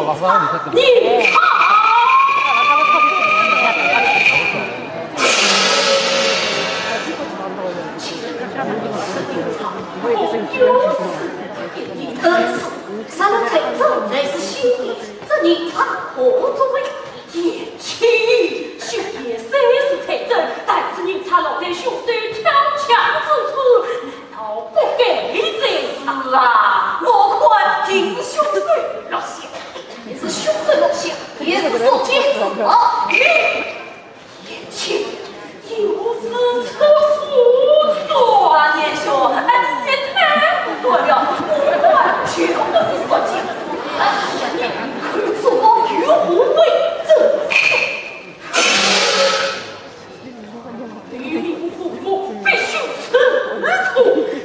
你唱。呃，是，啥人在这？乃是新年，这人唱何作为？贤妻，兄爷虽是才俊，但是人家老在胸首挑枪之处，难道不该再唱？是啊，我看定是胸首落下。也是胸首落下，也是宿介之物。你贤妻，有事出府。啊，年兄，哎，你也太武断了，我看就不是宿介之物。哎呀，你可说我有何为证？对于父母必须吃醋，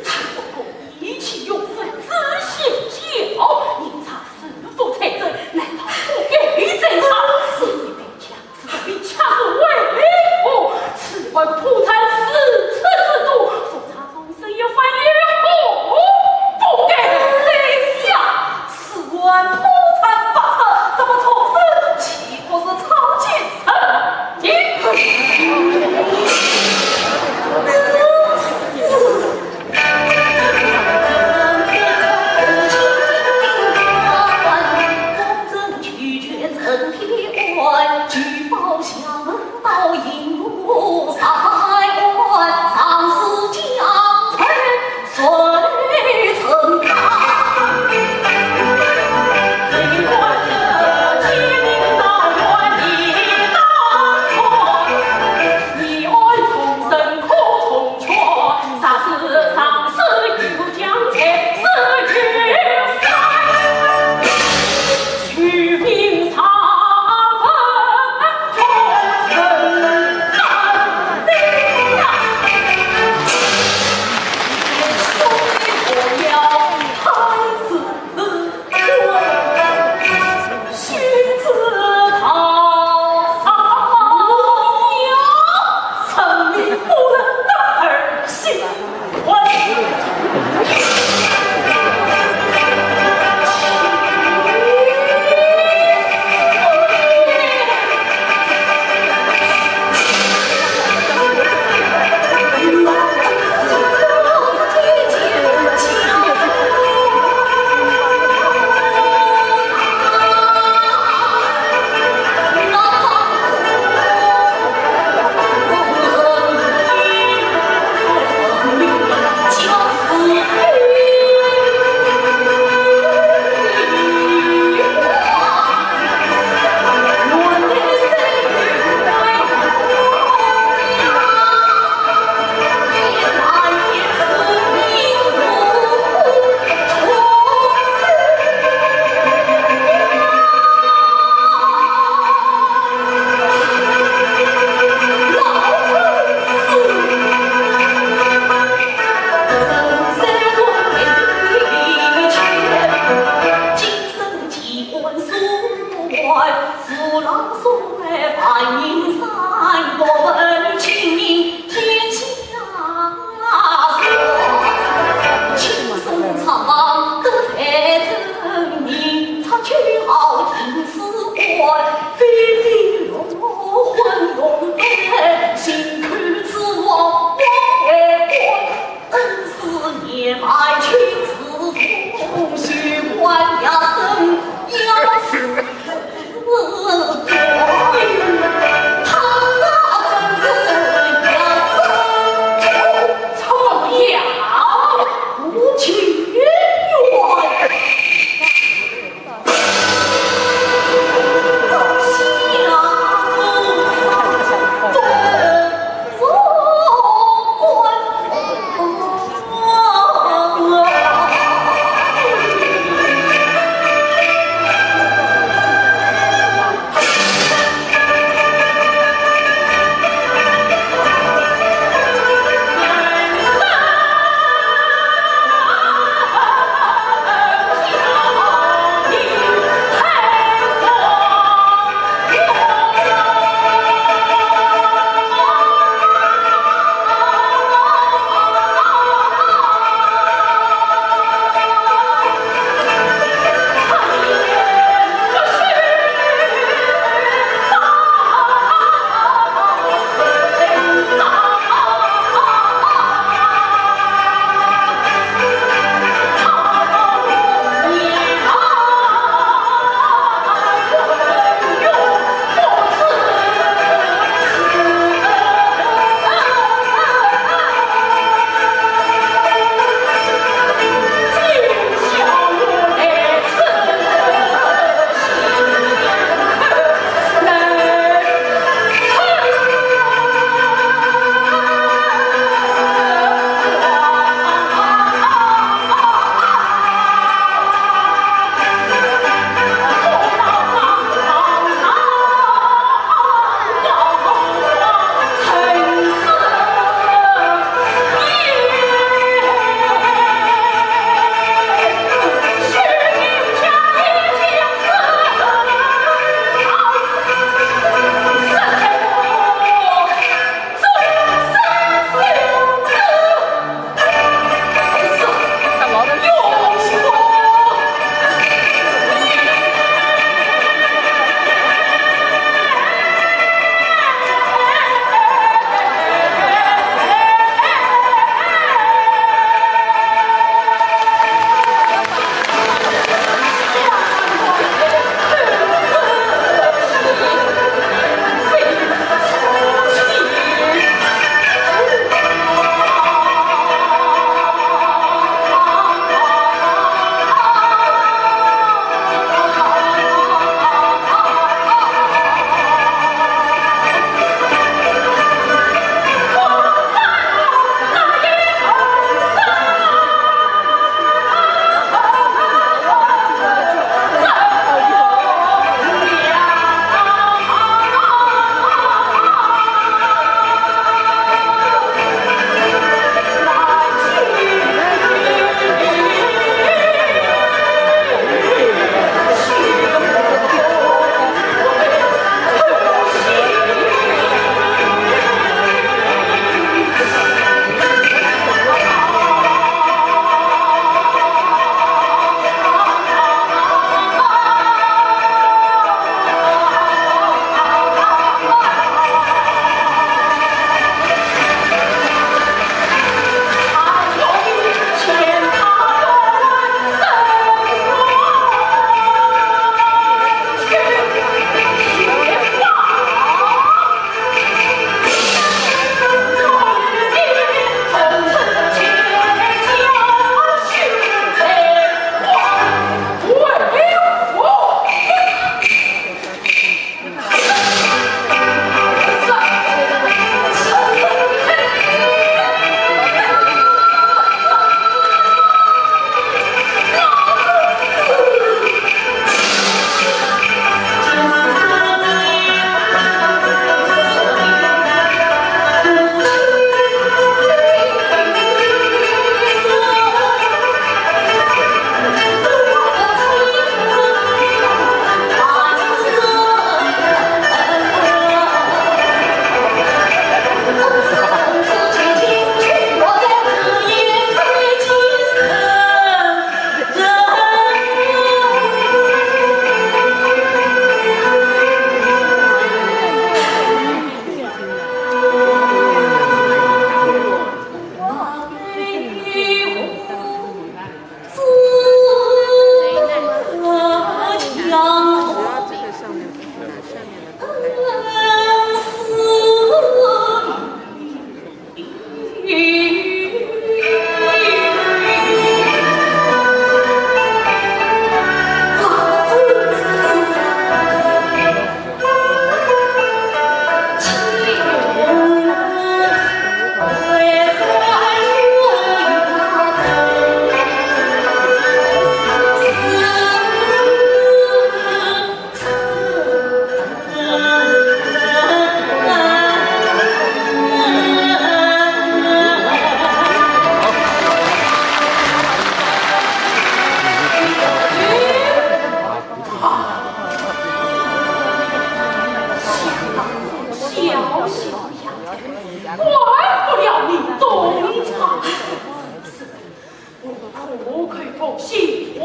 他不过意气用事，自信骄傲，人家是否才俊，难道不该再唱？是你被强子被掐死为何？此番破产四次之多，复查众生也反也好，不该这样。 此番破产八次，这么重生，岂不是草菅人命？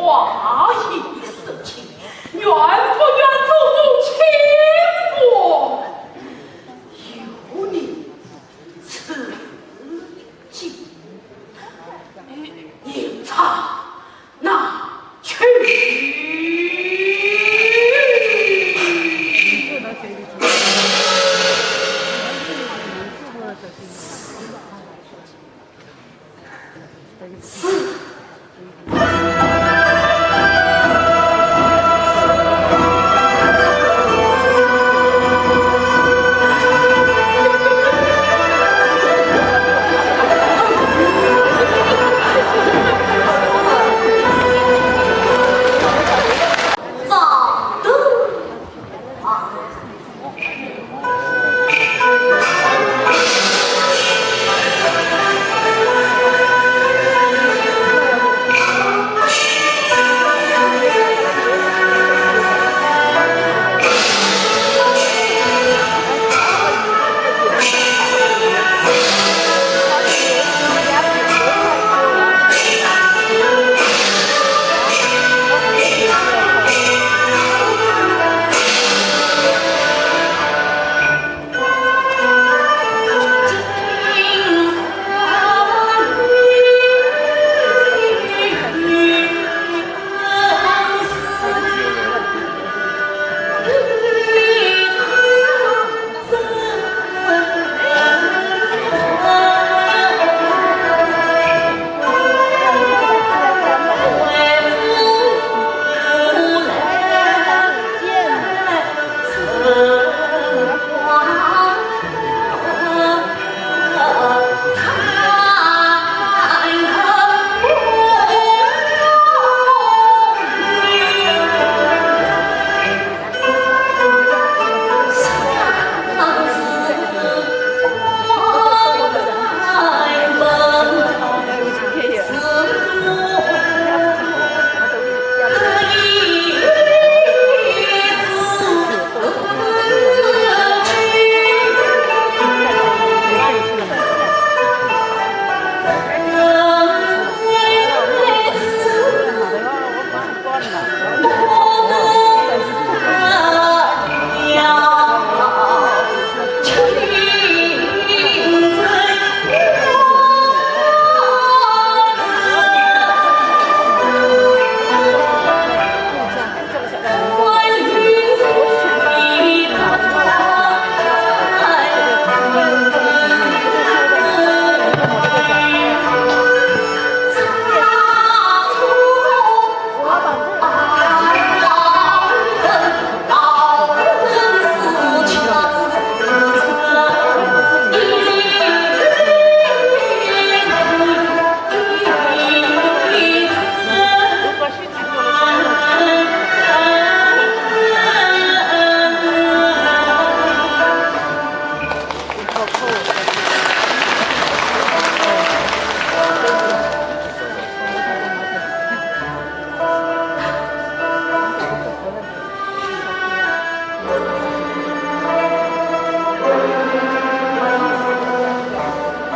话已说尽，愿不愿做我亲王？有你此计，银钗拿去。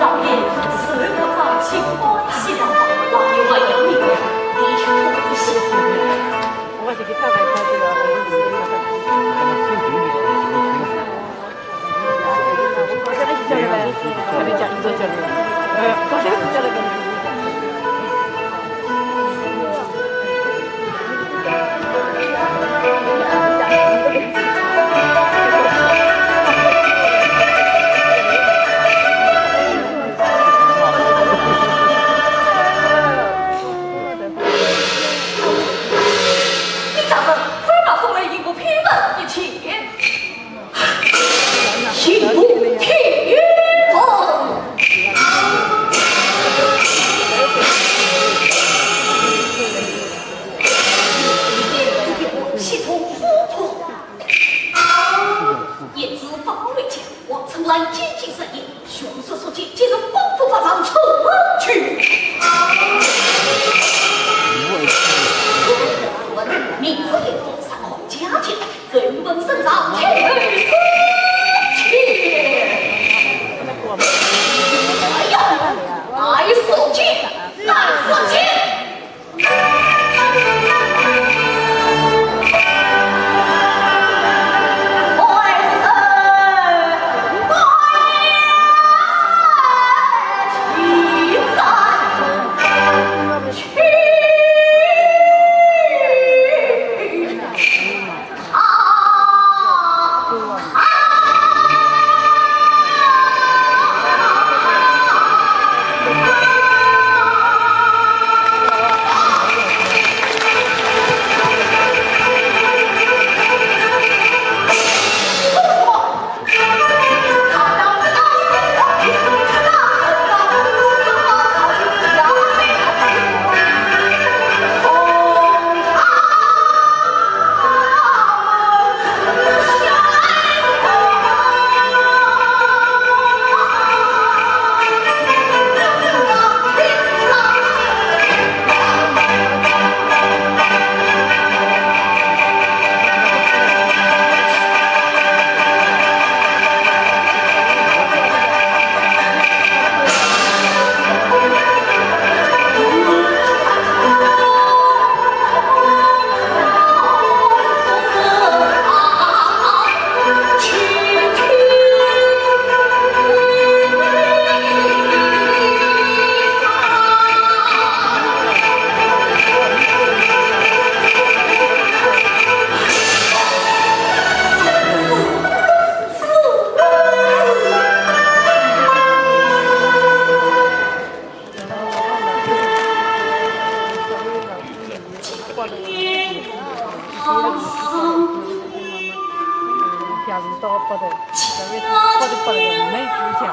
老爷，是我早起欢喜了，老爷还要命，你去看一些。你家人快拿送来一个批文一起。 刑部批文。严嵩法律家，王春兰监禁三年，凶手宿介，今日光复法场出去。明日有功，上皇驾驾。 人文圣上，天雷圣驾。哎呀，来，宿介，来，宿介。到八代，这位八代八代没几家。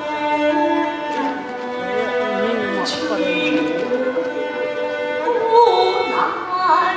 哎，没有嘛，八代。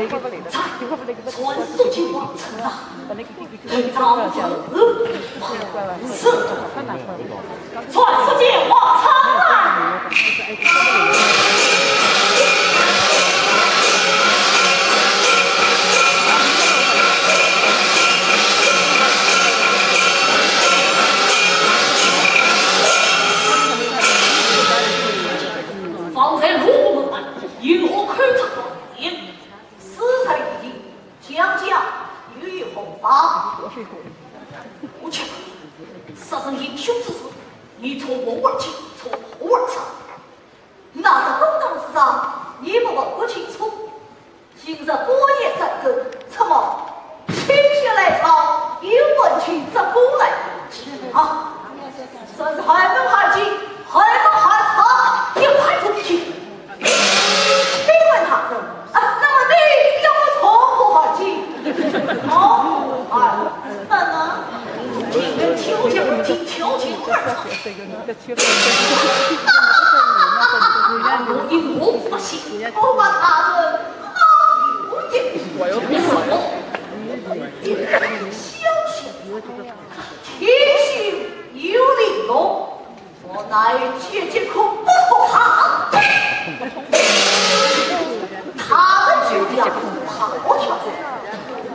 传说界王城啊，来到此，是传说界王城啊！方才路过门外，有何口出狂言？ 四十里地，讲讲又有何妨？我去，杀人行凶之事，你从何而起，从何而出？那日公堂之上，你不问个清楚，今日半夜三更，怎么心血来潮，又问起这个来？啊，真是害人害己，害人害己，一派疯气！ 请问大人，啊，那么你要我从何谈起？从何谈起呢？请问求情，请求情二字。我因我不信，我把大人好有一说。你说我，你这个小小天性有灵动。 我乃结结可不可怕？他们就要跑跳，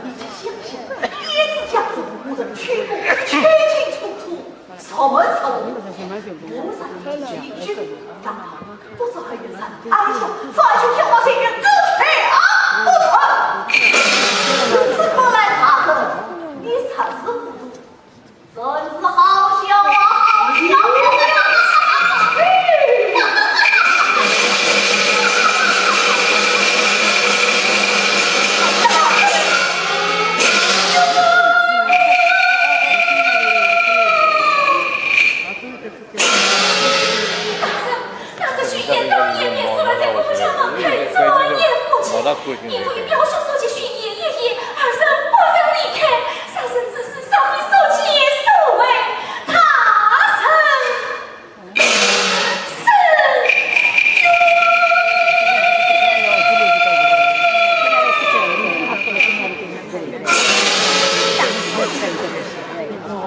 你这想想，叶子家族无人去过，清清楚楚，什么什么，我上去一句，让他不知何人，哎呀，反正叫我这个狗腿啊，不成。如此看来，大人，你才是糊涂。 真是好笑啊，好笑啊！大人，那只许仙当夜便死了在我家门口，转眼不见。你父与表兄说起许仙一役，二人不曾离开。 杀人之事，尚未说起，说为大人是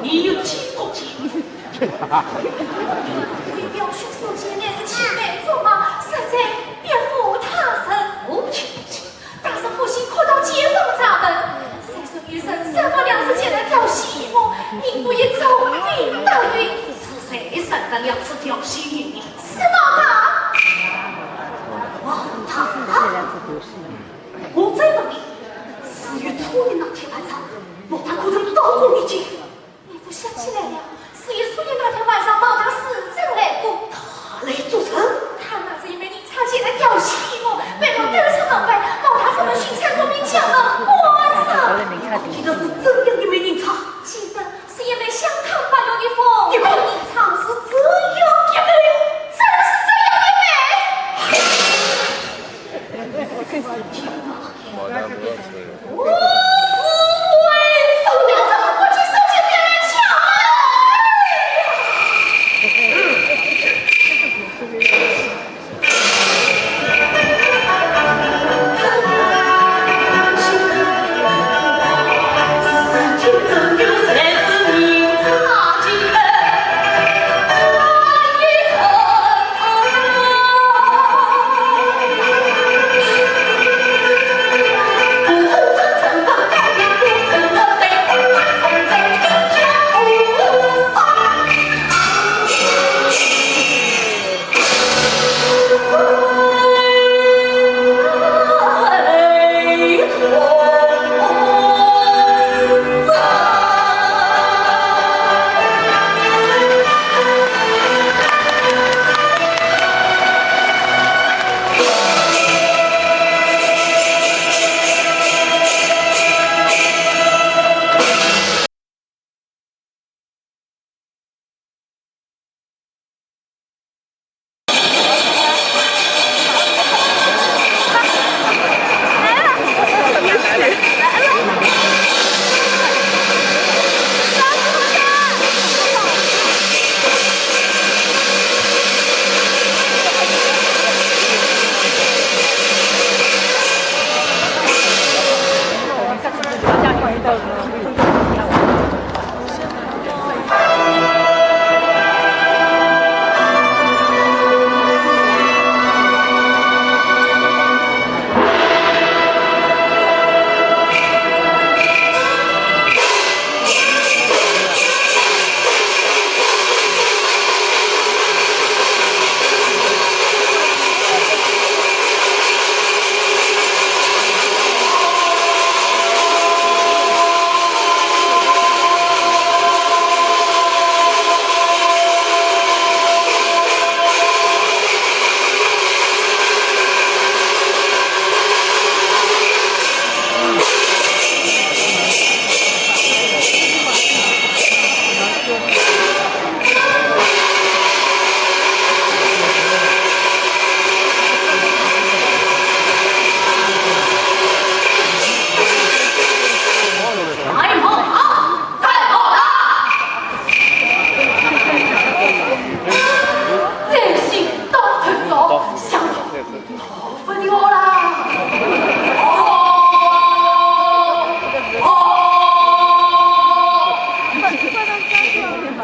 你有几个姐夫？你父与表兄说起，乃是青梅竹马，实在别无他人。我请起。 大人不幸哭到街坊衙门，虽说有人三番两次前来调戏于我，民妇也从未得罪。是谁三番两次调戏于你？是老大。哦，他。我再问你，是于初一那天晚上，老大可曾到过你家？ 我想起来了，是于初一那天晚上，老大是真来过。他来作甚？他拿着一枚银钗前来调戏我，被我赶出门外，老大怎么寻出这枚镶在我项上？记得是怎样一枚银钗？记得是一枚镶嵌白玉的凤。一枚银钗是怎样一枚？正是这样一枚。 我是为什么不去收钱别人抢啊？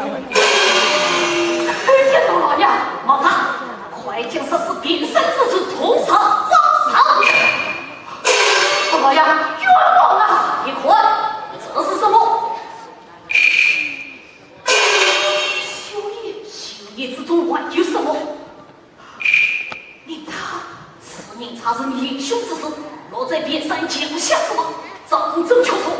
哎呀，大老爷，慢看，快将这是卞三之子拖上斩首。大老爷，冤枉啊！你看，这是什么？袖叶，袖叶之中还有什么？你查，此人查是行凶之时，落在卞三脚下之物，正正确确。